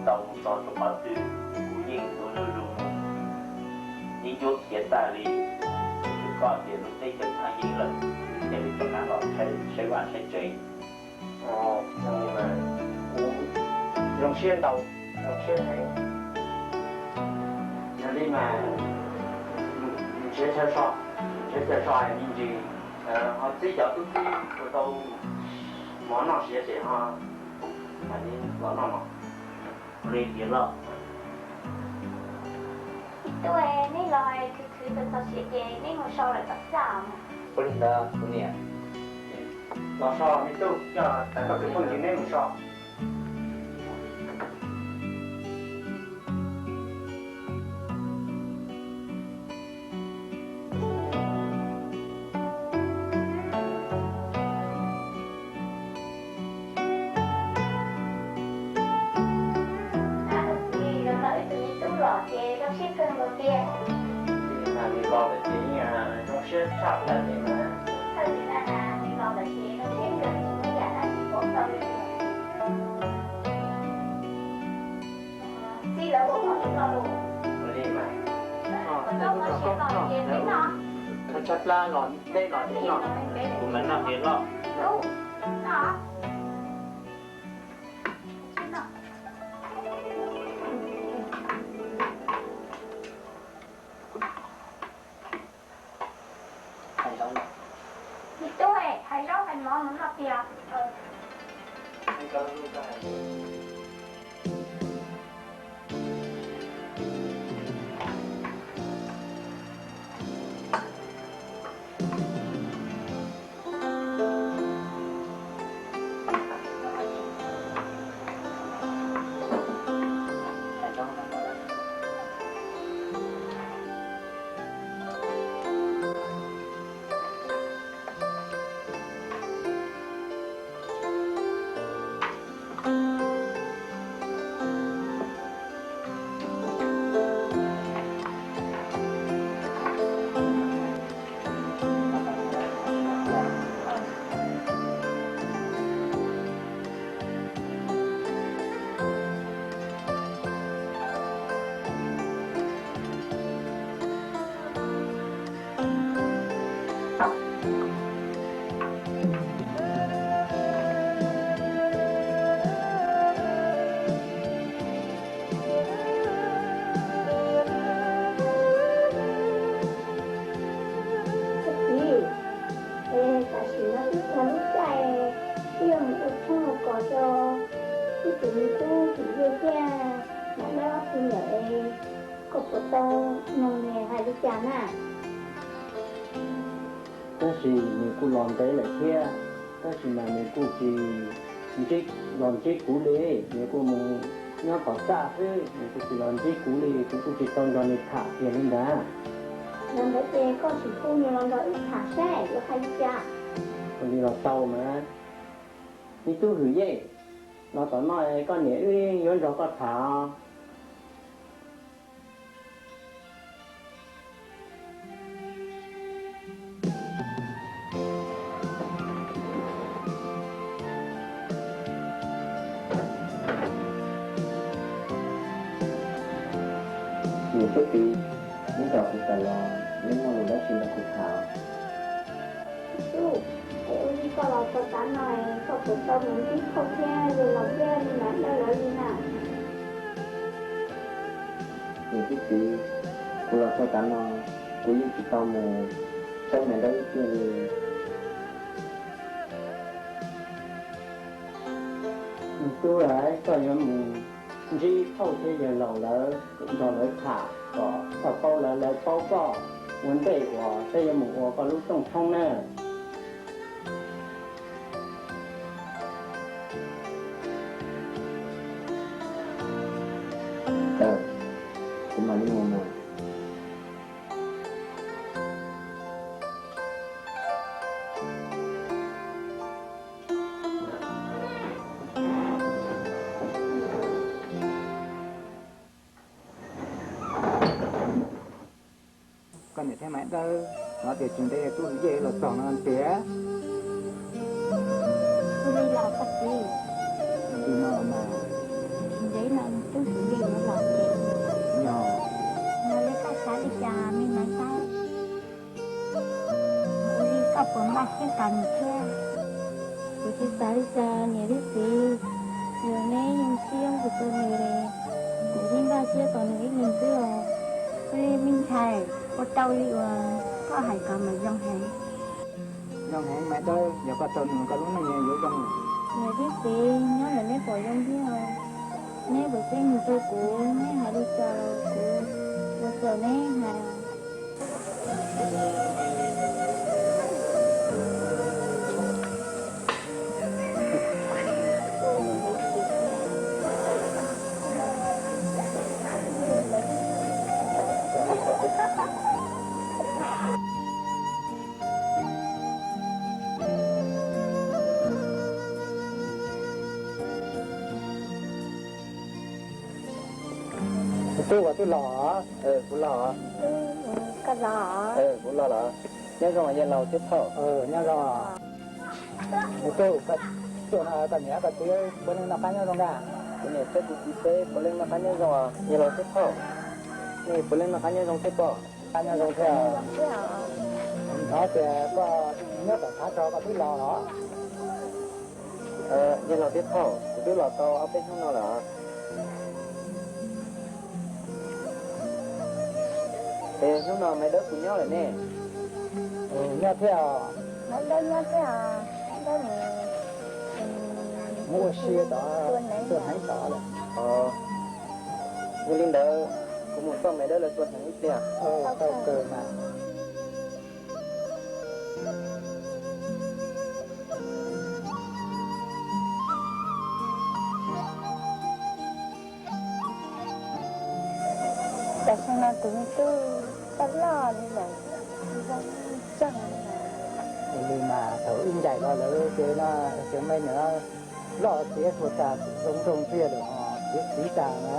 tau mus txog rau qhov twg kuv yeej tuav zuj zus mus. Ib ncuab khiav tag li, koj tias lub teb chaws thaj yeeb lawm, cia li rov qab los saib vaj saib tsev. Kuv zoo siab ntau, zoo siab heev. Yog li mas nrhiav chaw so, nrhiav chaw so me ntsis, ho txib cov tub txib ua tau mov noj siav ces ho mam li los noj mov. Ua li tiag los. Tub, neb los khwv khwv txog txog siav ces neb mus so lawm tau xwb. Ua li ntawd kuv niam. Los so me tub, coj koj tus phooj ywg neb mus so. Tab sis los nrog ib tug me tub los ces zoo siab kawg nkaus tiag. Mas nws los lawm ces yeej zoo siab tshaj plaws li mas. Thawj zaug na nws los lawm ces zoo siab kawg, tsis muaj yam dab tsi paub tau li. Txij lawv ua mov rau koj los? Ua li mas. Koj muab siav los ces peb noj. Tshaj plab los dej los peb noj. Kuv mam noj siav loj. Tub, noj. Me tub, hais zaub hais mov mus noj tiag. Txiv, es tam sim no twb tag lub caij, wb yuav mus ua tshoob ua kos rau wb tus me tub Hwm Yej thiab Nam Dawb ob tug lawm, koj puas tau noog nws hais li cas na? Tab sis nws kuj los ntev lawm thiab, tab sis mas nws kuj tsis los ntsib kuv li. Nws kuj mus nyob tom txaj xwb, nws kuj tsis los ntsib kuv li, kuv kuj tsis tau nrog nws tham kiag li ntag. Yog ntawd ces koj sim hu nws los nrog wb tham saib yuav hais li cas. Ua li los tau mas. Me tub Hwm Yej, los tom no koj niam wb yuav nrog koj tham. Niam thiab txiv, neb nrog kuv tawm los, neb muaj lus dab tsi nrog kuv tham? Tub, es ua li koj los txog tav no, koj puas tau mus ntsib phauj thiab yawg laus thiab me nyuam dawb lawv li na? Niam thiab txiv, kuv los txog tav no, kuv yeej tsis tau mus saib me dawb ib pliag li. Me tub, koj yuav mus Ntsib phauj thiab yawg laus lawv, nrog lawv tham kom koj paub lawv, lawv paub koj ua ntej uas peb yuav mus ua koj lub rooj tshoob na. Kuv mam li mus mas. Koj niam thiab Maiv Dawb, no tias tsis ntev tub Hwm Yej los txog no tiag. Ua li los koj txiv. Li no mas. Tsis ntev no tub Hwm Yej yuav los tiag. Yog. Yog li koj xav li cas me Maiv Dawb? Ua li koj puas npaj siab tos nws thiab? Kuv tsis xav li cas niam thiab txiv, yog neb zoo siab kuv tus nws, kuv yeej npaj siab tos nws ib leeg xwb os. Ua li me ntxhais, ua tau li uas koj hais ko mas zoo heev. Zoo heev Maiv Dawb, yog koj tau nws koj lub neej yuav zoo. Niam thiab txiv, nyob ntawm neb pom zoo thiab os. Neb puas teb nws rau kuv, neb hais li cas los kuv ua raws neb hais. Kuv tub, koj twb los? Kuv los. Koj los? Kuv los los. Nyob zoo yawg laus thiab phauj. Nyob zoo. Kuv tub, koj niam koj txiv puav leej noj qab nyob zoo ntag? Kuv niam thiab kuv txiv peb puav leej noj qab nyob zoo os yawg laus thiab phauj. Nej puav leej noj qab nyob zoo thiab pob? Qab nyob zoo thiab. Hnov tias koj nyob tom tshav rog koj twb los los? Yawg laus thiab phauj, kuv twb los tau ob peb hnub no lawm. Es hnub no Maiv Dawb puas nyob lawm ne? Nyob thiab os. Maiv Dawb nyob thiab os. Maiv Dawb mus ua si tod, tua hneev tod lawm. Yog li ntawd kuv mus coj Maiv Dawb lawv tua hneev ib pliag. Tau kawg mas. Tam sim no tus me tub txawj loj li lawm, zoo tsees li. Ua li mas thaum ib ncaim los lawm ces no, cov me nyuam loj tiav tuag tas zoo nraug ntxiag lawm os, tiav txiv tas na.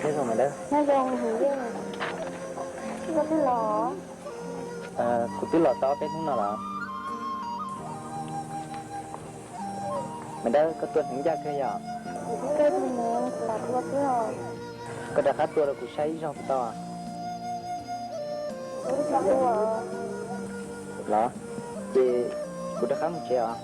Nyob zoo Maiv Dawb. Nyob zoo Hwm Yej. Koj twb los? Kuv twb los tau ob peb hnub no lawm. Maiv Dawb, koj tua hneev ncaj kawg yom? Koj rov qab tua rau kuv saib ib zaug puas tau? Los, ces kuv rov qab mus tsev os.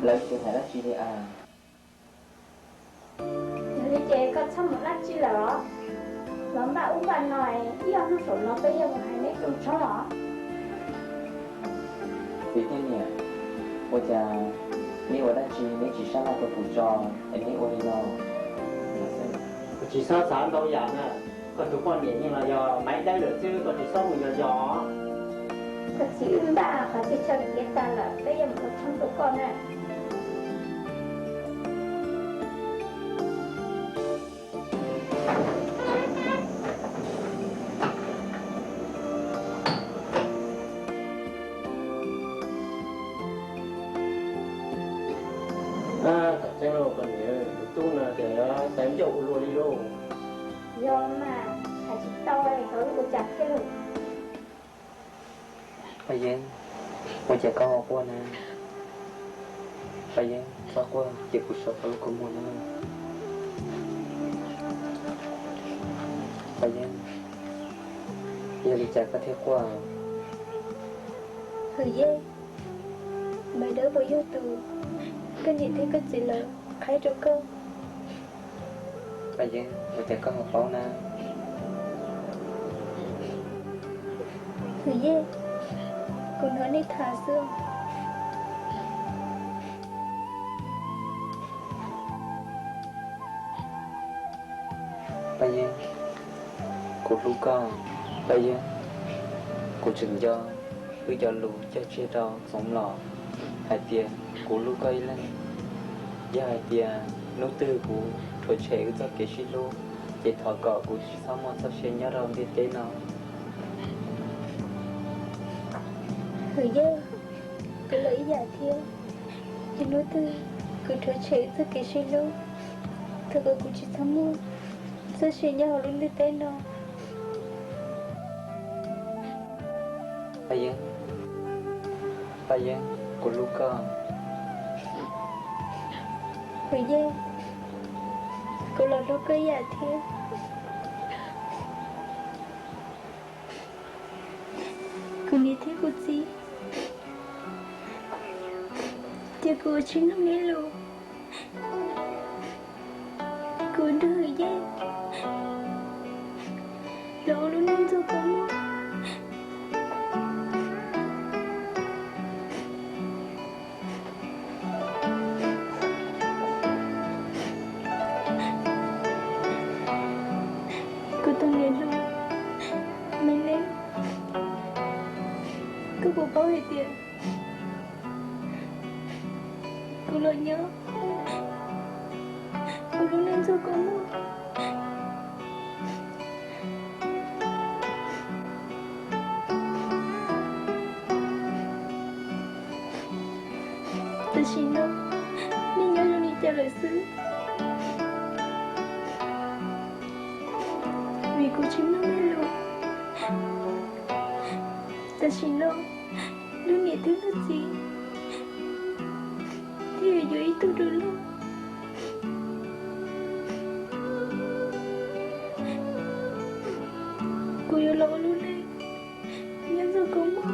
Lawv tsis hais dab tsi li as. Yog li ces koj txhob mus dab tsi lawm os. Los npaj ub npaj no, ib ob hnub saum no peb yuav mus hais neb rooj tshoob os. Txiv thiab niam, ua cas neb ua dab tsi neb tsis sab laj rau kuv tso es neb ua li no? Kuv tsis txhob xav ntau yam na, koj tus poj niam yeej los yog Maiv Dawb lawm xwb, koj tsis txhob mus yos yos. Koj txiv wb npaj qhov chaw kiav tas lawm, peb yuav mus ua tshoob rau koj na. Tam tseeb lauj, koj niam, tus tub no ces xav ncauj ua luaj li lauj. Yog mas, hais tsis tau, koj ua cas thiab lauj? Paj Yeeb, ua cas koj ho quaj na? Paj Yeeb, txhob quaj, cia kuv so koj lub kua muag na. Paj Yeeb, yog li cas koj thiaj quaj? Hwm Yej, Maiv Dawb puas yog tus koj niam thiab koj txiv lawv qhaib rau koj? Paj Yeeb, ua cas koj ho paub na? Hwm Yej, kuv hnov nej tham xwb. Paj Yeeb, kuv hlub koj. Paj Yeeb, kuv tseem nco wb cov lus cog tsiaj rau Txoov Mlom hais tias kuv hlub koj ib leeg. Yog hais tias hnub twg kuv rhuav tshem wb txoj kev sib hlub, ces thov kom kuv tsis txhob muaj txoj sia nyob rau ntiaj teb no. Hwm Yej, kuv los ib yam thiab. Yog hnub twg kuv rhuav tshem wb txoj kev sib hlub, thov kom kuv tsis txhob muaj txoj sia nyob hauv lub ntiaj teb no. Paj Yeeb, Paj Yeeb, kuv hlub koj. Hwm Yej, kuv los hlub koj ib yam thiab. Kuv niam thiab kuv txiv ces kuv ua tsis mloog neb lus. Kuv nrog Hwm Yej los ua lub neej ntxuag kua muag. Kuv tus niam hluas, Me Neeb, koj puas paub hais tias kuv los nyob ua lub neej ntxuag kua muag? Tam sim no nej nyob zoo li cas lawm xwb? Vim kuv tsis mloog nej lus, tam sim no lub niam thiab lub txiv thiaj yuav ib tug rau loj. Kuv yuav los ua lub neej nyob ntxuag kua muag.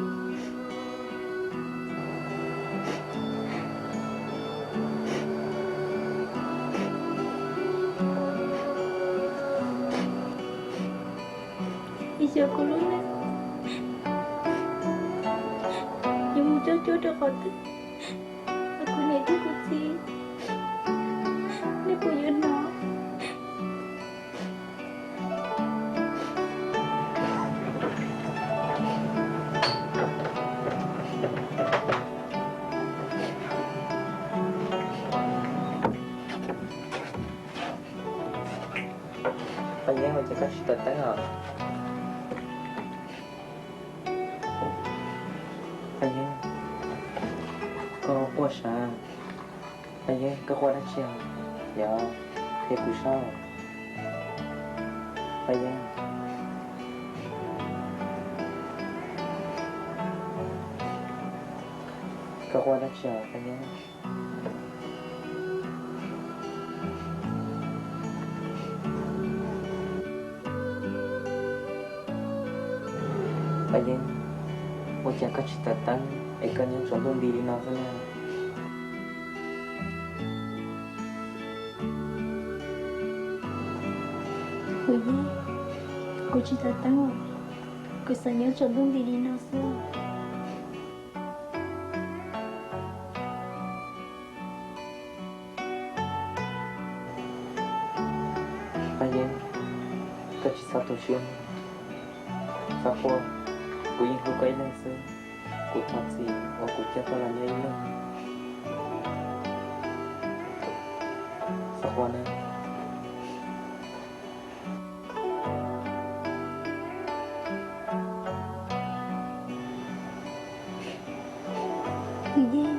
Xyov kuv lub neej yuav mus cuab cuab rau qhov twg. Kuv niam thiab kuv txiv, nej puas yuav hnov? Paj Yeeb, ua cas koj tsis tawm teeb os? Paj Yeeb, koj quaj sav? Paj Yeeb, koj quaj dab tsi os? Yog, yog kuv saib. Paj Yeeb, koj quaj dab tsi os Paj Yeeb? Paj Yeeb, ua cas koj tsis tawm teeb es koj nyob tsaus ntuj nti li no xwb na? Tsis tas teeb, kuv xav nyob tsaus ntuj nti li no xwb. Paj Yeeb, koj tsis txhob tu siab. Xav Quaj, kuv yeej hlub koj ib leeg xwb. Kuv thov txim uas kuv coj koj los nyob ib leeg. Xav Quaj na. Kwv Yeej,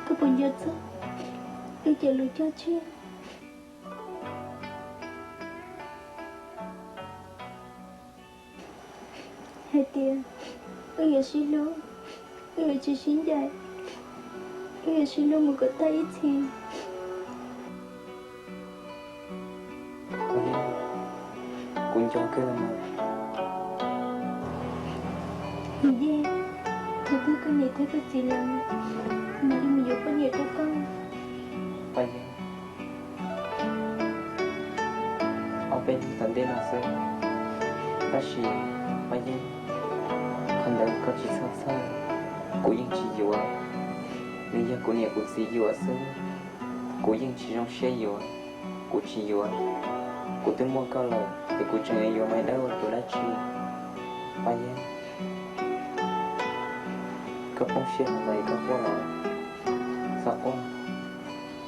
koj puas nco txog wb cov lus cog tshiab hais tias wb yuav sib hlub, wb yuav tsis sib ncaim, wb yuav sib hlub mus kom tag ib txhis? Kuv nco kawg mas. Kwv Yeej, thaum twg koj niam thiab koj txiv lawv mam li mus yuav poj niam rau koj? Paj Yeeb, ob peb hnub tom ntej no xwb. Tab sis Paj Yeeb, qhov ntawd koj tsis txhob txhawj, kuv yeej tsis yuav. Nws yog kuv niam kuv txiv yuam xwb, kuv yeej tsis zoo siab yuav. Kuv tsis yuav, kuv twb muaj koj lawm es kuv tseem yuav Maiv Dawb ua tus dab tsi? Paj Yeeb, koj poob siab heev li koj Quaj los? Xav Quaj,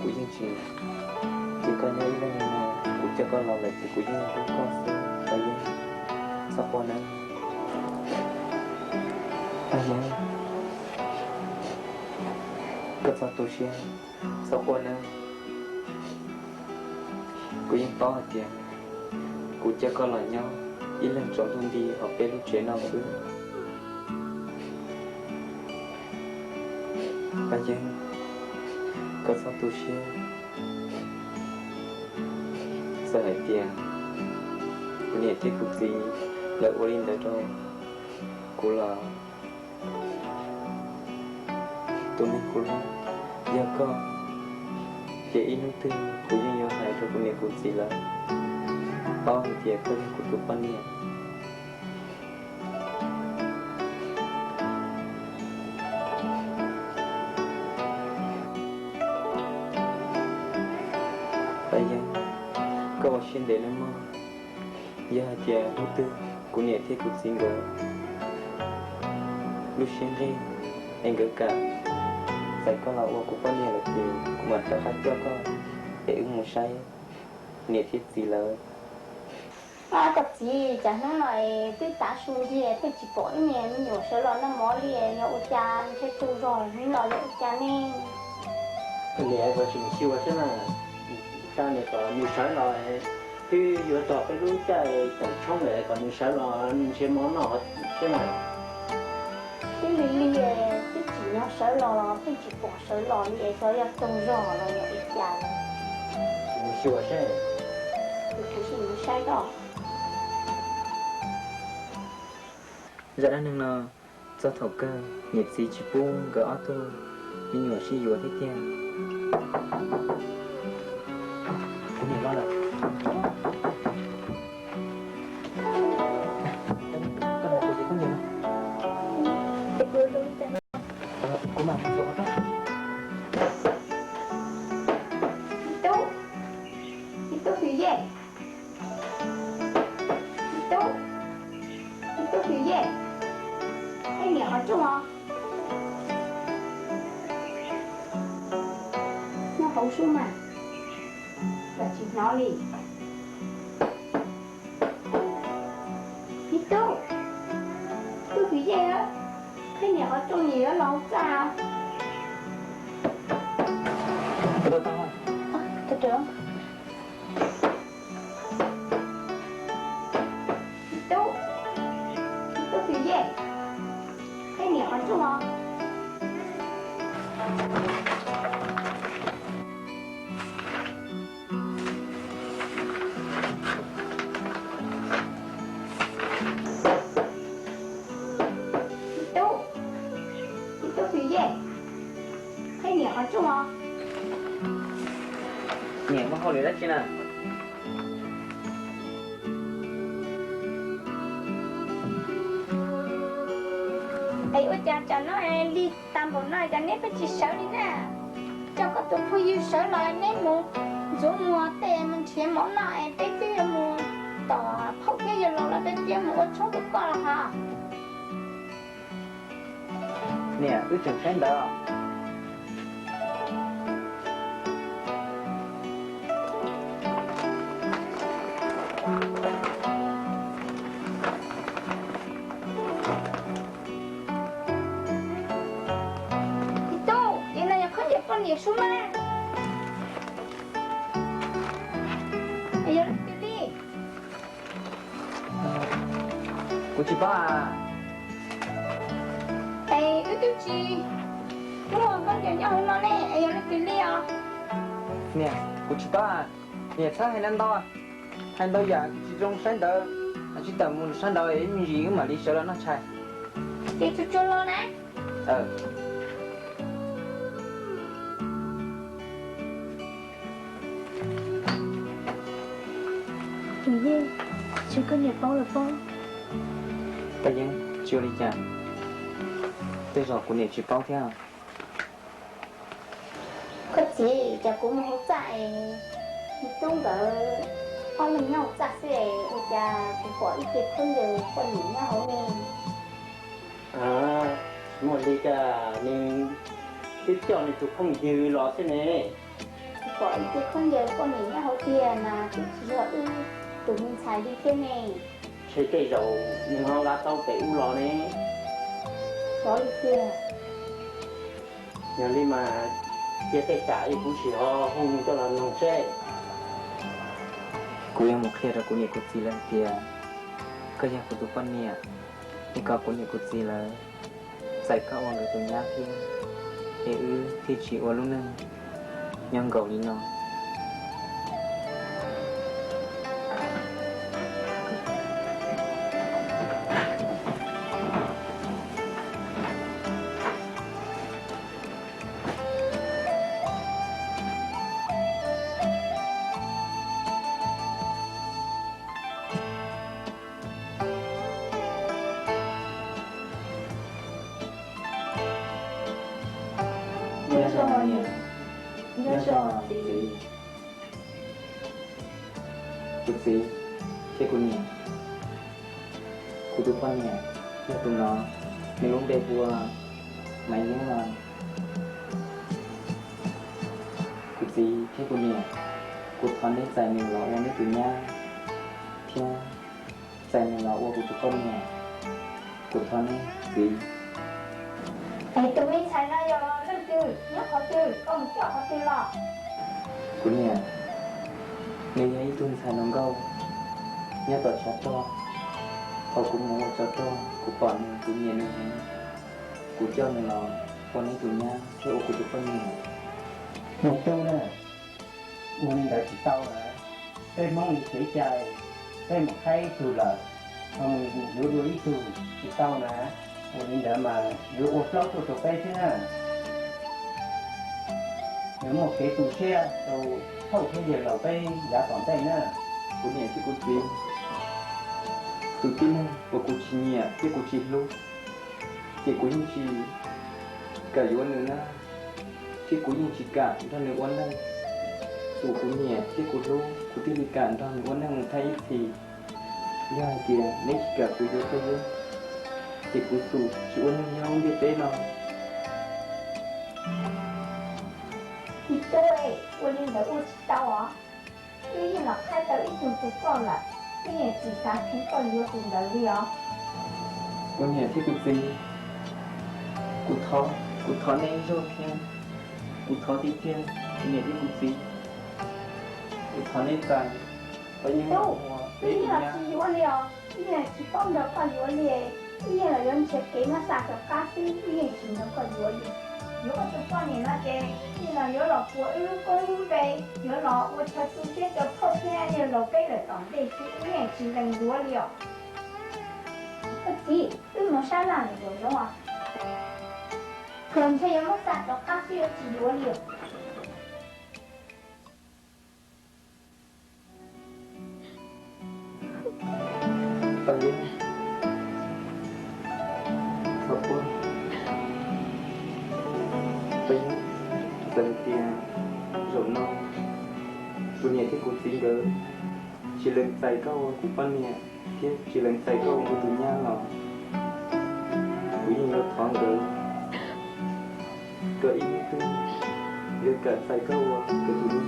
kuv yeej tsis cia koj nyob ib leeg li no, kuv coj koj los lawm ces kuv yeej hlub koj xwb Paj Yeeb. Xav Quaj na. Paj Yeeb, koj txhob tu siab. Xav Quaj na. Kuv yeej paub hais tias kuv coj koj los nyob ib leeg tsaus ntuj nti hauv peb lub tsev no xwb. Paj Yeeb, koj txhob tu siab. Txawm hais tias kuv niam thiab kuv txiv lawv ua li ntawd rau kuv los tus neeg kuv hlub yog koj, ces ib hnub twg kuv yeej yuav hais rau kuv niam kuv txiv lawv paub hais tias koj yog kuv tus poj niam. Paj Yeeb, koj ua siab ntev nawb mog. Yog hais tias hnub twg kuv niam thiab kuv txiv nkawd lub siab nqig es nkawd kam txais koj los ua kuv poj niam lawm ces kuv mam rov qab coj koj es wb mus saib niam thiab txiv lawv. Koj txiv, cas hnub no twb tav su nciag pheej tsis pom ib niag me nyuam sawv los noj mov li, yog ua cas ntshe tu zog hnub los yog ua cas ne? Niam, koj tsis mus xyuas saib na, xa nws kom nws sawv los, twb yuav txog peb lub caij tawm tshoob lawm kom nws sawv los ntshe mov noj thiab na. Twb lig lig, twb tsim nyog sawv los los pheej tsis pom sawv los li, xyov yog tu zog los yog ua cas. Mus xyuas seb. Kuv sim mus saib koj. Zaj dab neeg no txog thaum kawg niam txiv tsis pub nkawd ob tug me nyuam sib yuav thiab tiag. Kuv niam los lawm. Koj los kuv ces koj niam los. Kuv mam mus xyuas qhov rooj. Tub, tub Hwm Yej, tub, tub Hwm Yej, koj niam qhov rooj os. Nyob hauv sub mas, koj tsis hnov li. Tub, tub Hwm Yej, koj niam qhov rooj nws yuav los txaj. Tub, tub Hwm Yej, koj niam qhov rooj os. Tub, tub Hwm Yej, koj niam qhov rooj os. Niam, muaj hauj lwm dab tsi na? Es ua cas tsam no lig tas npaum no cas neb peb tsis sawv li na? Coj koj tus phooj ywg sawv los neb mus ntxuav muag tej mus nrhiav mov noj es peb twb yuav mus tom phauj thiab yawg laus lawv peb twb yuav mus ua tshoob rau koj los hos. Niam, wb tseem saib ntawv. Tub, ces no yog khaub ncaws poj niam sub mas. Yog leej twg li? Kuv tsis paub. Es wb twb tsis muaj khaub ncaws nyob hauv no ne, es yog leej twg li os? Niam, kuv tsis paub. Niam txhob hais ntau, hais ntau yam tsis zoo saib ntawv, hais tsis tawm mus saib ntawv es me ntsis wb mam li sawv los noj tshais. Ces tsuag tsuag los na. Yeej, tsis koj niam paub los paub. Paj Yeeb, tsis ua li cas, tej zaum kuv niam tsis paub thiab. Koj txiv, cas kuv mus hauv txaj es tub nkawd ob leeg nyob hauv txaj xwb es ua cas kuv pom ib ce khaub ncaws poj niam nyob hauv ne? Tsis muaj li cas, nws twb coj nws tus phooj ywg los xwb ne. Kuv pom ib ce khaub ncaws poj niam nyob hauv tiag mas twb tsis yog wb tus me ntxhais li thiab ne. Ntshe tej zaum nws ho nqa tau pem ub los ne. Xyov li tiag. Yog li mas cia tej tsam es kuv sim ho hu nws coj los noog seb. Kuv yuav mus qhia rau kuv niam kuv txiv lawv hais tias koj yog kuv tus poj niam, es kom kuv niam kuv txiv lawv txais koj ua nkawd tus nyab thiab, es wb thiaj tsis ua lub neej nyob nkaus li no. Nyob zoo niam, nyob zoo txiv. Kuv txiv thiab kuv niam, kuv tus poj niam yog tus no, nws lub npe hu ua Maiv Yeeb no. Kuv txiv thiab kuv niam, kuv thov neb txais nws los ua neb tus nyab thiab txais nws los ua kuv tus poj niam. Kuv thov neb txiv. Es tus me ntxhais no yog leej twg, nyob qhov twg, koj mus coj qhov twg los? Kuv niam, nws yog ib tug ntxhais hluas nkauj nyob tom tshav rog. Thaum kuv mus ua tsov rog kuv pom nws, kuv nyiam nws heev, kuv coj nws los ua neb tus nyab thiab ua kuv tus poj niam. Niam tub na, ua li ntawd tsis tau na. Peb Hmoob li kev cai, peb mus qhaib ib tug lawm, ho mus yuav dua ib tug tsis tau na. Ua li ntawd mas yuav ua plaub tug rau peb xwb na. Yuav muaj kev tu siab rau phauj thiab yawg laus peb yav tom ntej na. Kuv niam thiab kuv txiv, tus tib neeg uas kuv tsis nyiam thiab kuv tsis hlub, ces kuv yeej tsis kam yuav nws na, thiab kuv yeej tsis kam nrog nws ua neej. Tus kuv nyiam thiab kuv hlub kuv thiaj li kam nrog nws ua neej mus thaj ib txhis. Yog hais tias neb tsis kam kuv yuav Paj Yeeb, ces kuv xum tsis ua neej nyob ntiaj teb no. Txiv tub, ua li ntawd ua tsis tau os. Wb yeej los qhaib tau ib tug tus koj lawm, wb yeej tsis xav kheev koj yuav tus ntawd li os. Kuv niam thiab kuv txiv, kuv thov, kuv thov neb ib zaug thiab, kuv thov tiag tiag, kuv niam thiab kuv txiv, kuv thov neb txais Paj Yeeb los ua wb tus nyab. Wb yeej los tsis yuav li os, wb yeej tsis paub nrog koj yuav li. Wb yeej los yuav nrhiav kev muab xa rov qab xwb, wb yeej tsis nrog koj yuav li. Yuav koj tus poj niam no ces yeej los yuav los puas wb lub koob lub npe, yuav los ua chaw tu siab rau phauj thiab yawg laus peb lawm tom ntej xwb, wb yeej tsis lees yuav li os. Koj txiv, wb mus sab laj mus yuav zoov os. Kawg ntshe yuav muab xa rov qab xwb, yuav tsis yuav li os. Paj Yeeb, thov koj, txais koj ua kuv poj niam thiab tsis lees txais koj ua kuv tus nyab los kuv yeej yuav thov nkawd kom ib hnub twg yuav kam txais koj ua nkawd tus nyab.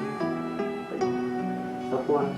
Txhob quaj.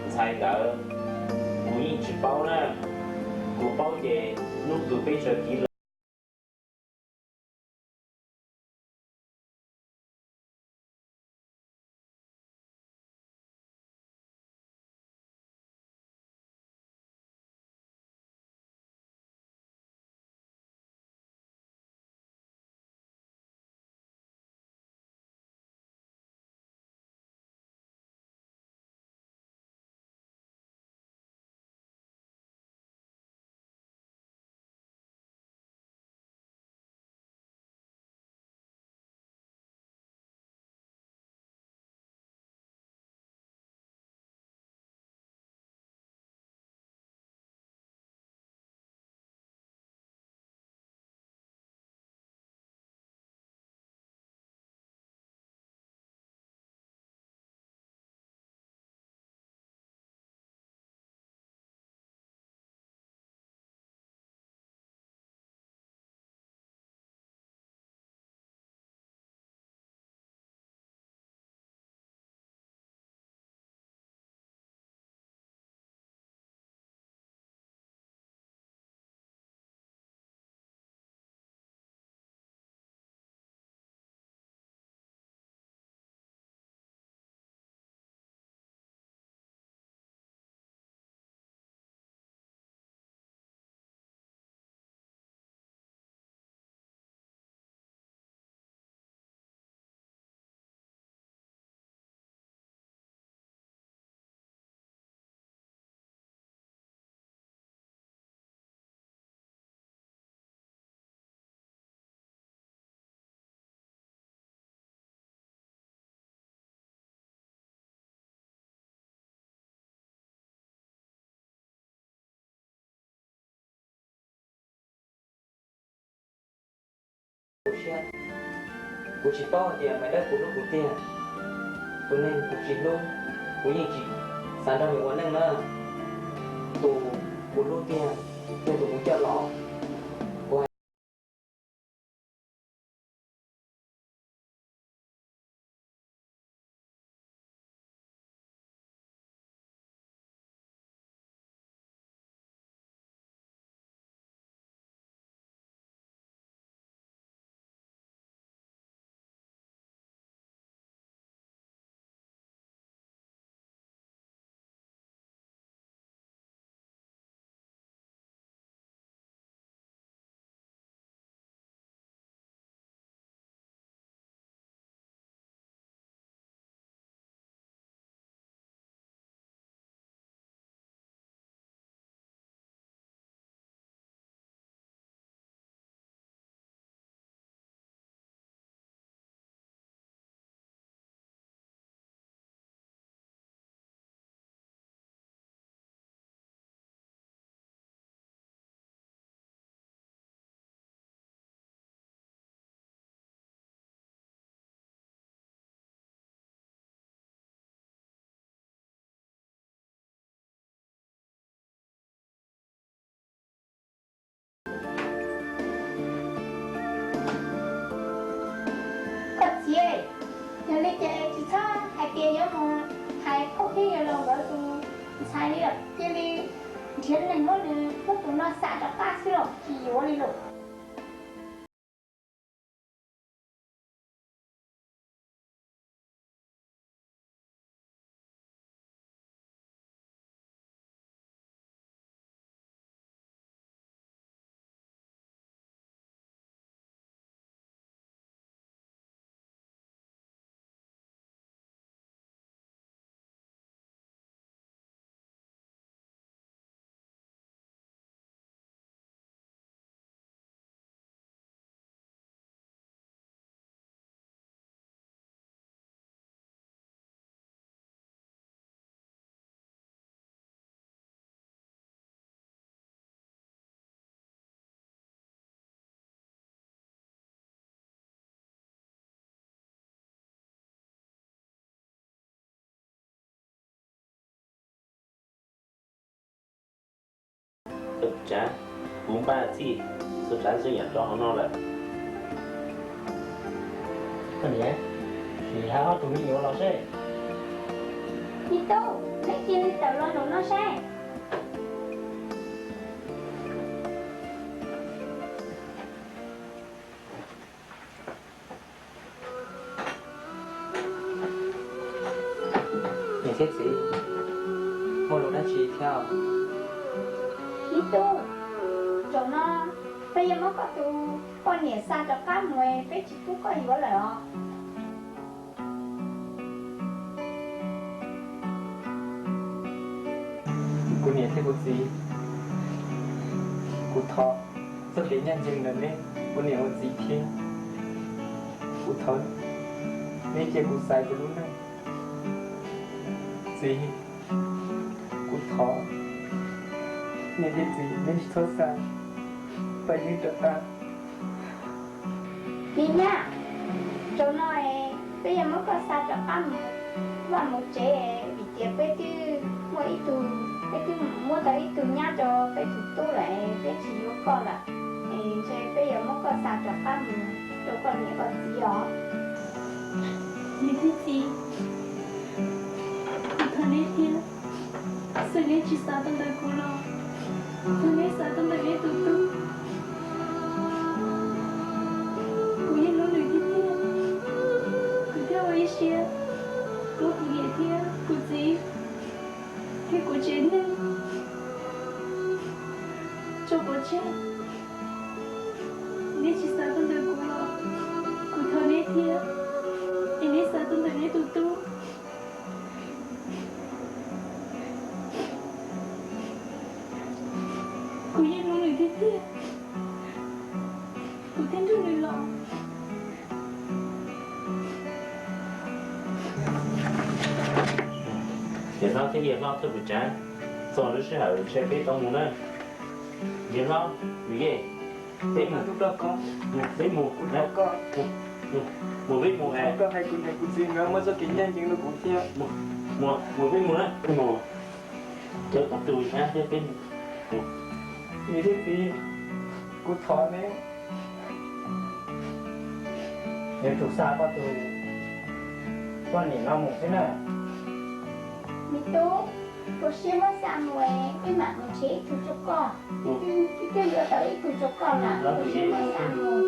Ntxhais ntawd, kuv yeej tsis paub na. Kuv paub ces hnub twg peb sawv kev los Kuv siab, kuv tsis paub hais tias Maiv Dawb puas hlub kuv tiag. Tus neeg kuv tsis hlub, kuv yeej tsis xav nrog nws ua neej na. Tus kuv hlub tiag, yog tus kuv coj los, kuv hais Yog li ces tsis txhob hais tias yuav mus hais phooj ywg yawg laus nkawd tus ntxhais li lawm, cia li nrhiav neeg muab nws, muab tus no xa rov qab xwb los tsis yuav li lawm. Tsav, kuv npaj txhij txhua tsav ntxwg yam rau hauv no lawm. Koj niam, sim hais ob tug me nyuam los seb. Me tub, neb cia li tawm los zaum no seb. Niam thiab txiv, muaj lus dab tsi thiab? Me tub, zaum no peb yuav muab koj tus poj niam xa rov qab mus, peb tsis pub koj yuav lawm os. Kuv niam thiab kuv txiv, kuv thov txoj kev ncaj ncees ntawm neb ua niam ua txiv thiab. Kuv thov neb cia kuv xaiv kuv lub neej. Txiv, kuv thov niam thiab txiv neb tsis txhob xa Paj Yeeb rov qab. Me nyab, zaum no peb yuav muab koj xa rov qab mus vaj mus tsev, vim tias peb twb muaj ib tug, peb twb muab tau ib tug nyab rau peb tus tub lawm, peb tsis yuav koj lawm. Es ntshe peb yuav muab koj xa rov qab mus rau koj niam koj txiv os. Niam thiab txiv, kuv thov neb thiab, txawm neb tsis xav tuaj ntawm kuv los, thov neb xav tuaj ntawm neb tus tub. Kuv yeej hlub nws tiag tiag, kuv thiaj ua ib siab muab kuv niam thiab kuv txiv thiab kuv tsev neeg tso pov tseg. Neb tsis xav tuaj ntawm kuv los, kuv thov neb thiab, es neb xav tuaj ntawm neb tus tub. Kuv yeej hlub nws tiag tiag, kuv thiaj nrog nws los. Niam hlob thiab yawg hlob thiab kuv Tsav, txog lub sij hawm ntshe peb tau mus na. Niam hlob, Mus, peb mus, peb mus, mus, peb mus, mus, peb mus na, peb mus. Cov koj tus nyab thiab peb mus. Niam thiab txiv, kuv thov neb, yuav tsum xa koj tus poj niam no mus xwb na. Me tub, koj siab muab xa mus, peb mam mus nrhiav ib tug rau koj. Peb twb yuav tau ib tug rau koj lawm, koj siab muab xa mus.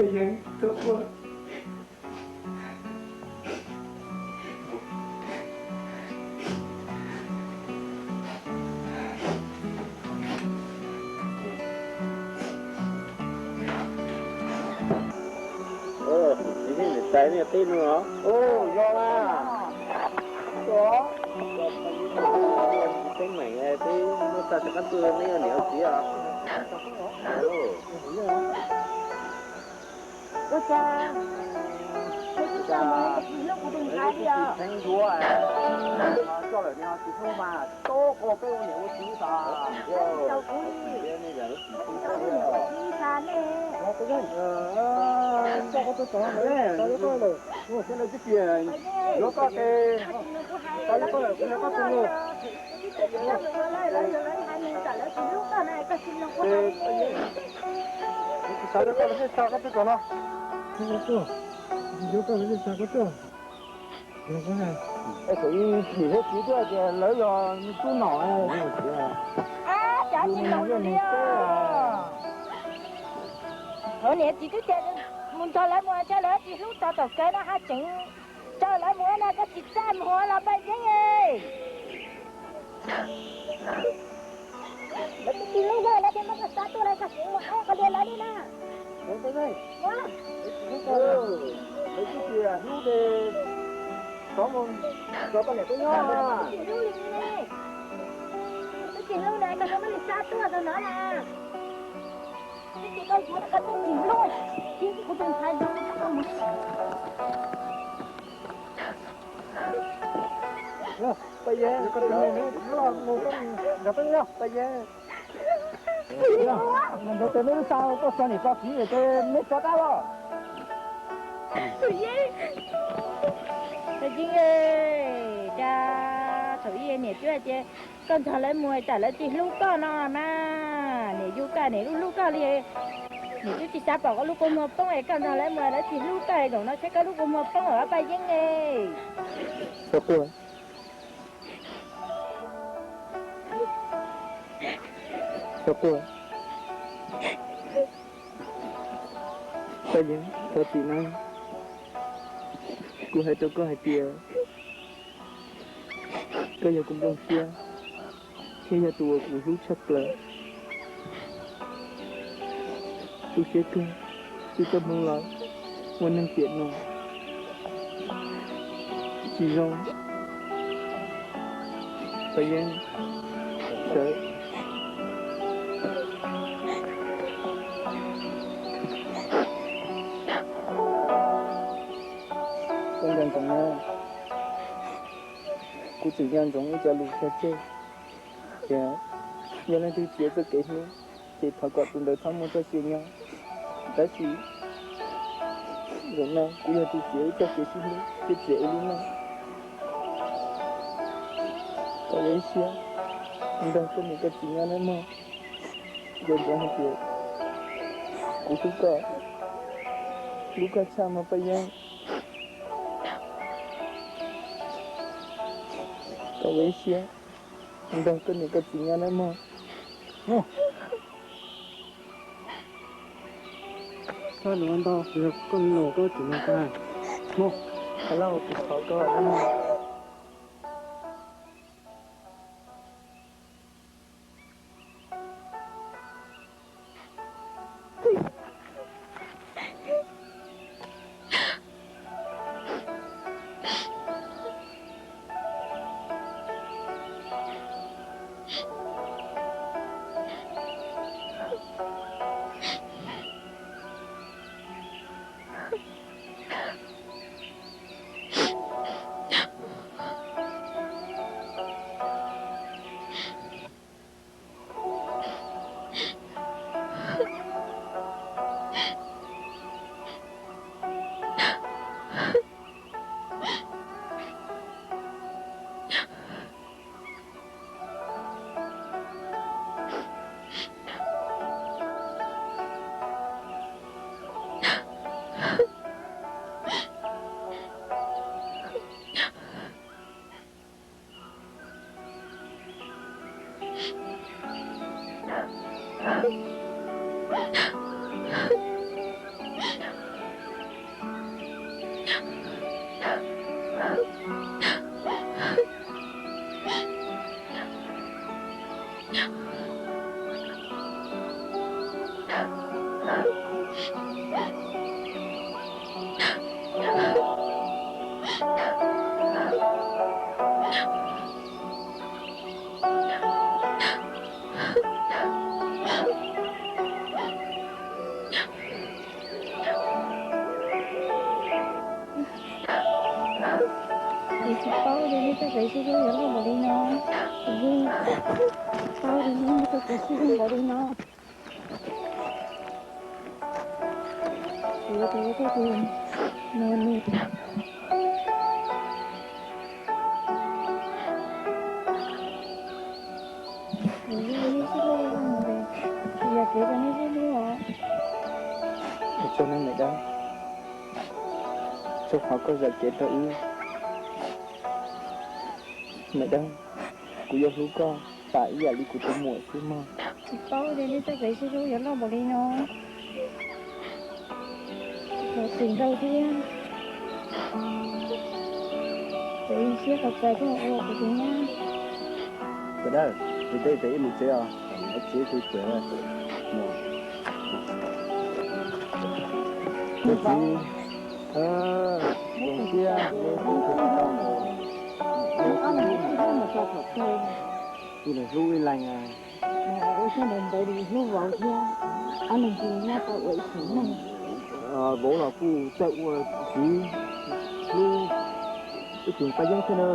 Peb yeej tuaj ua Tus txiv thiab niam tais nej qib no os. Ua zoo na. Teeb meem peb muab xa rov qab tuaj, neb ua niam ua txiv os. Ua cas peb tus Tsis hlub kuv tus ntxhais li os. Tsis hlub mas tsis hlub mas, tub qhov peb ua niam ua txiv xwb. Yuav koj ces, tau yuav koj lawm, kuv yuav koj tus mus. Kuv tsis xav yuav koj lawm, nej xa koj tuaj txog no. Yuav koj lawm, nej xa koj tuaj. Es thaum ub niam thiab txiv twb hais tias lawv yog tub nom. Cas tsis los li os. Thaum niam txiv twb tias mus nrog lawv mus, cas lawv tsis hlub tau, thaum kawg no haj tseem nrog lawv mus no, koj tsis txaj muag los Paj Yeeb. Lawv twb tsis hlub koj, lawv thiaj muab koj xa tuaj, lawv koj tseem mus ib qho dua lawv li na. Lawv twb tsis hlub ces rov mus nrog koj niam koj txiv nyob. Twb tsis hlub li, twb tsis hlub na, koj thiaj muab nws xa tuaj txog no na. Twb tsis, koj yuav koj twb tsis hlub, kuv tus ntxhais zoo koj mus. Paj Yeeb, nrog peb nyob, Paj Yeeb. Nrog peb nyob, neb tso niam tso txiv ces neb tso dab los. Paj Yeeb, cas thaum ub niam twb hais tias koj nrog lawv mus cas lawv tsis hlub koj no mas, niam yug koj niam lub hlub koj li. Niam twb tsis xav pom koj lub kua muag poob es koj nrog lawv mus lawv tsis hlub koj, zaum no saib koj lub kua muag poob lawm Paj Yeeb ne. Xov Quaj, Xov Quaj, Paj Yeeb, thov txim na. Kuv hais rau koj hais tias koj yog kuv nplooj siab thiab yog tus uas kuv hlub tshaj plaws. Tu siab kawg, txij txoj hmoov los muaj neeg tiam no tsis zoo. Paj Yeeb, sawv. Koj nco ntsoov na, kuv tseem nco ntsoov ib co lus cog tseg tias yog leej twg txiav txoj kev hlub ces thov kom tus ntawd txhob muaj txoj sia nyob. Tab sis zaum no kuv yog tus txiav ib txoj kev sib hlub thiab txiav ib lub neej. Koj ua ib siab nrog koj niam koj txiv nyob nawb mog. Nco ntsoov hais tias kuv hlub koj, hlub koj tshaj mog Paj Yeeb. Koj ua ib siab nrog koj niam koj txiv nyob nawb mog. Koj lus ntau, yog koj lus koj tsis mus tag. Mus, Lauj, kuv thov koj. Sib hlub yuav loj npaum li no, kuv yeej paub li yeej tau kev sib hlub npaum li no. Kuv yuav tus yuav tau tus no nws. Kuv yeej sib hlub zoo, tsis yog kev rau nej sib hlub os. Ua tsaug nawb me dab, tsaug qhov koj zam kev rau wb. Me dab, kuv yuav hlub koj tas ib yam li kuv tus muam xwb mog. Tsis paub tias nej txoj kev sib hlub yuav loj npaum li no. Los tsis nrau thiab. Kuv siab qhov txais koj ua kuv tus nyab. Sawv daws, tus dej ces ib mus tsev os, mus tsev tus tsev. Tus txiv, zoo siab, ib leeg hlub ib leeg. Ua siab ntev ntev li hlub vauv thiab, ob leeg cia li nyob tau ua ib tug neeg. Vauv los kuj txawj ua txiv hlub ib tug paj yeeb thiab na.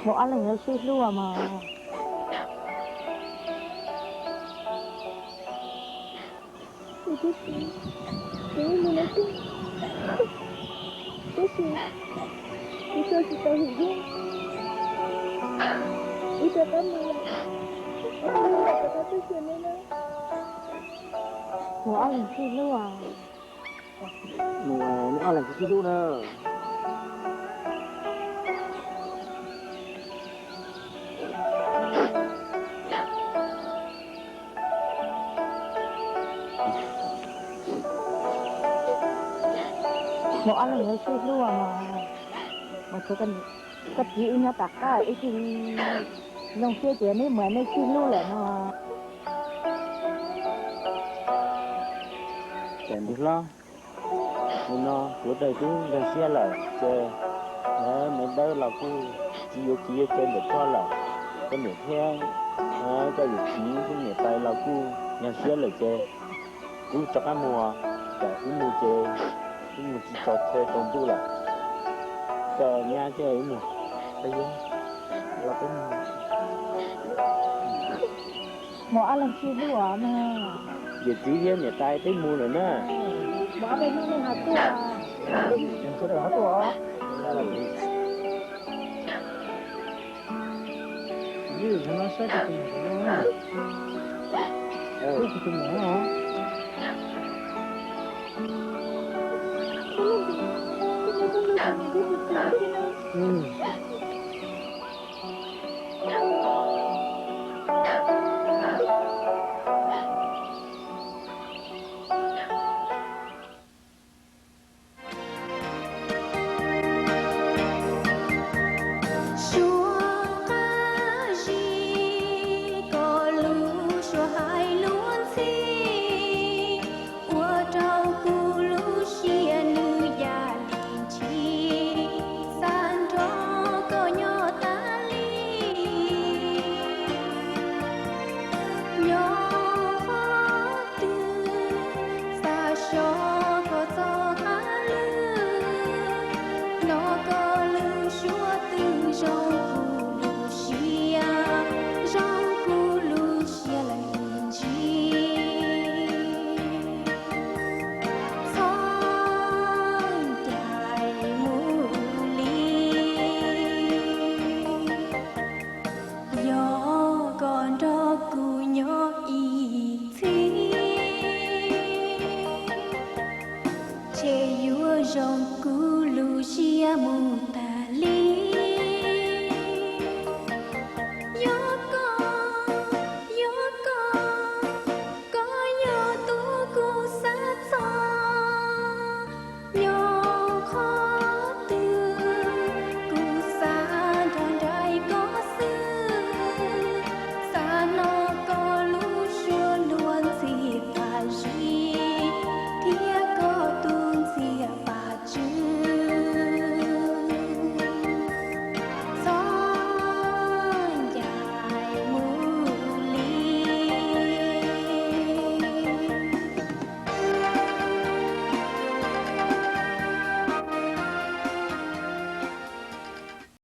Vauv ob leeg yuav sib hlub mas. Tus txiv, kuv yeej mus lawv tiag, tab sis kuv tso tsis tau hwm thiab. Wb rov qab mus lawm, wb rov qab tuaj xyuas nej na. Mus ob leeg sib hlub os. Mus ob leeg sib hlub na. Mus ob leeg yuav sib hlub mas, mas koj txiv wb nyob tom qab wb thiaj li zoo siab tias neb mus nej sib hlub lawm no. Tus hlob, nim no sawv daws twb nkag siab lawm ces me dawb los kuj tsis yuav kev yuav cai ntawm koj lawm. Koj niam thiab koj yawm txiv thiab niam tais los kuj nkag siab lawm ces wb rov qab mus, tsam wb mus ces wb mus tsis txog chaw tsaus ntuj lawm. Koj nyab thiab wb mus, peb los peb mus. Mus ob leeg sib hlub os na. Yawm txiv thiab niam tais peb mus lawm na. Mus ob peb hnub nej ho tuaj. Sawv daws ho tuaj os. Ib yam no saib kuv tus muam no, kuv tus muam no.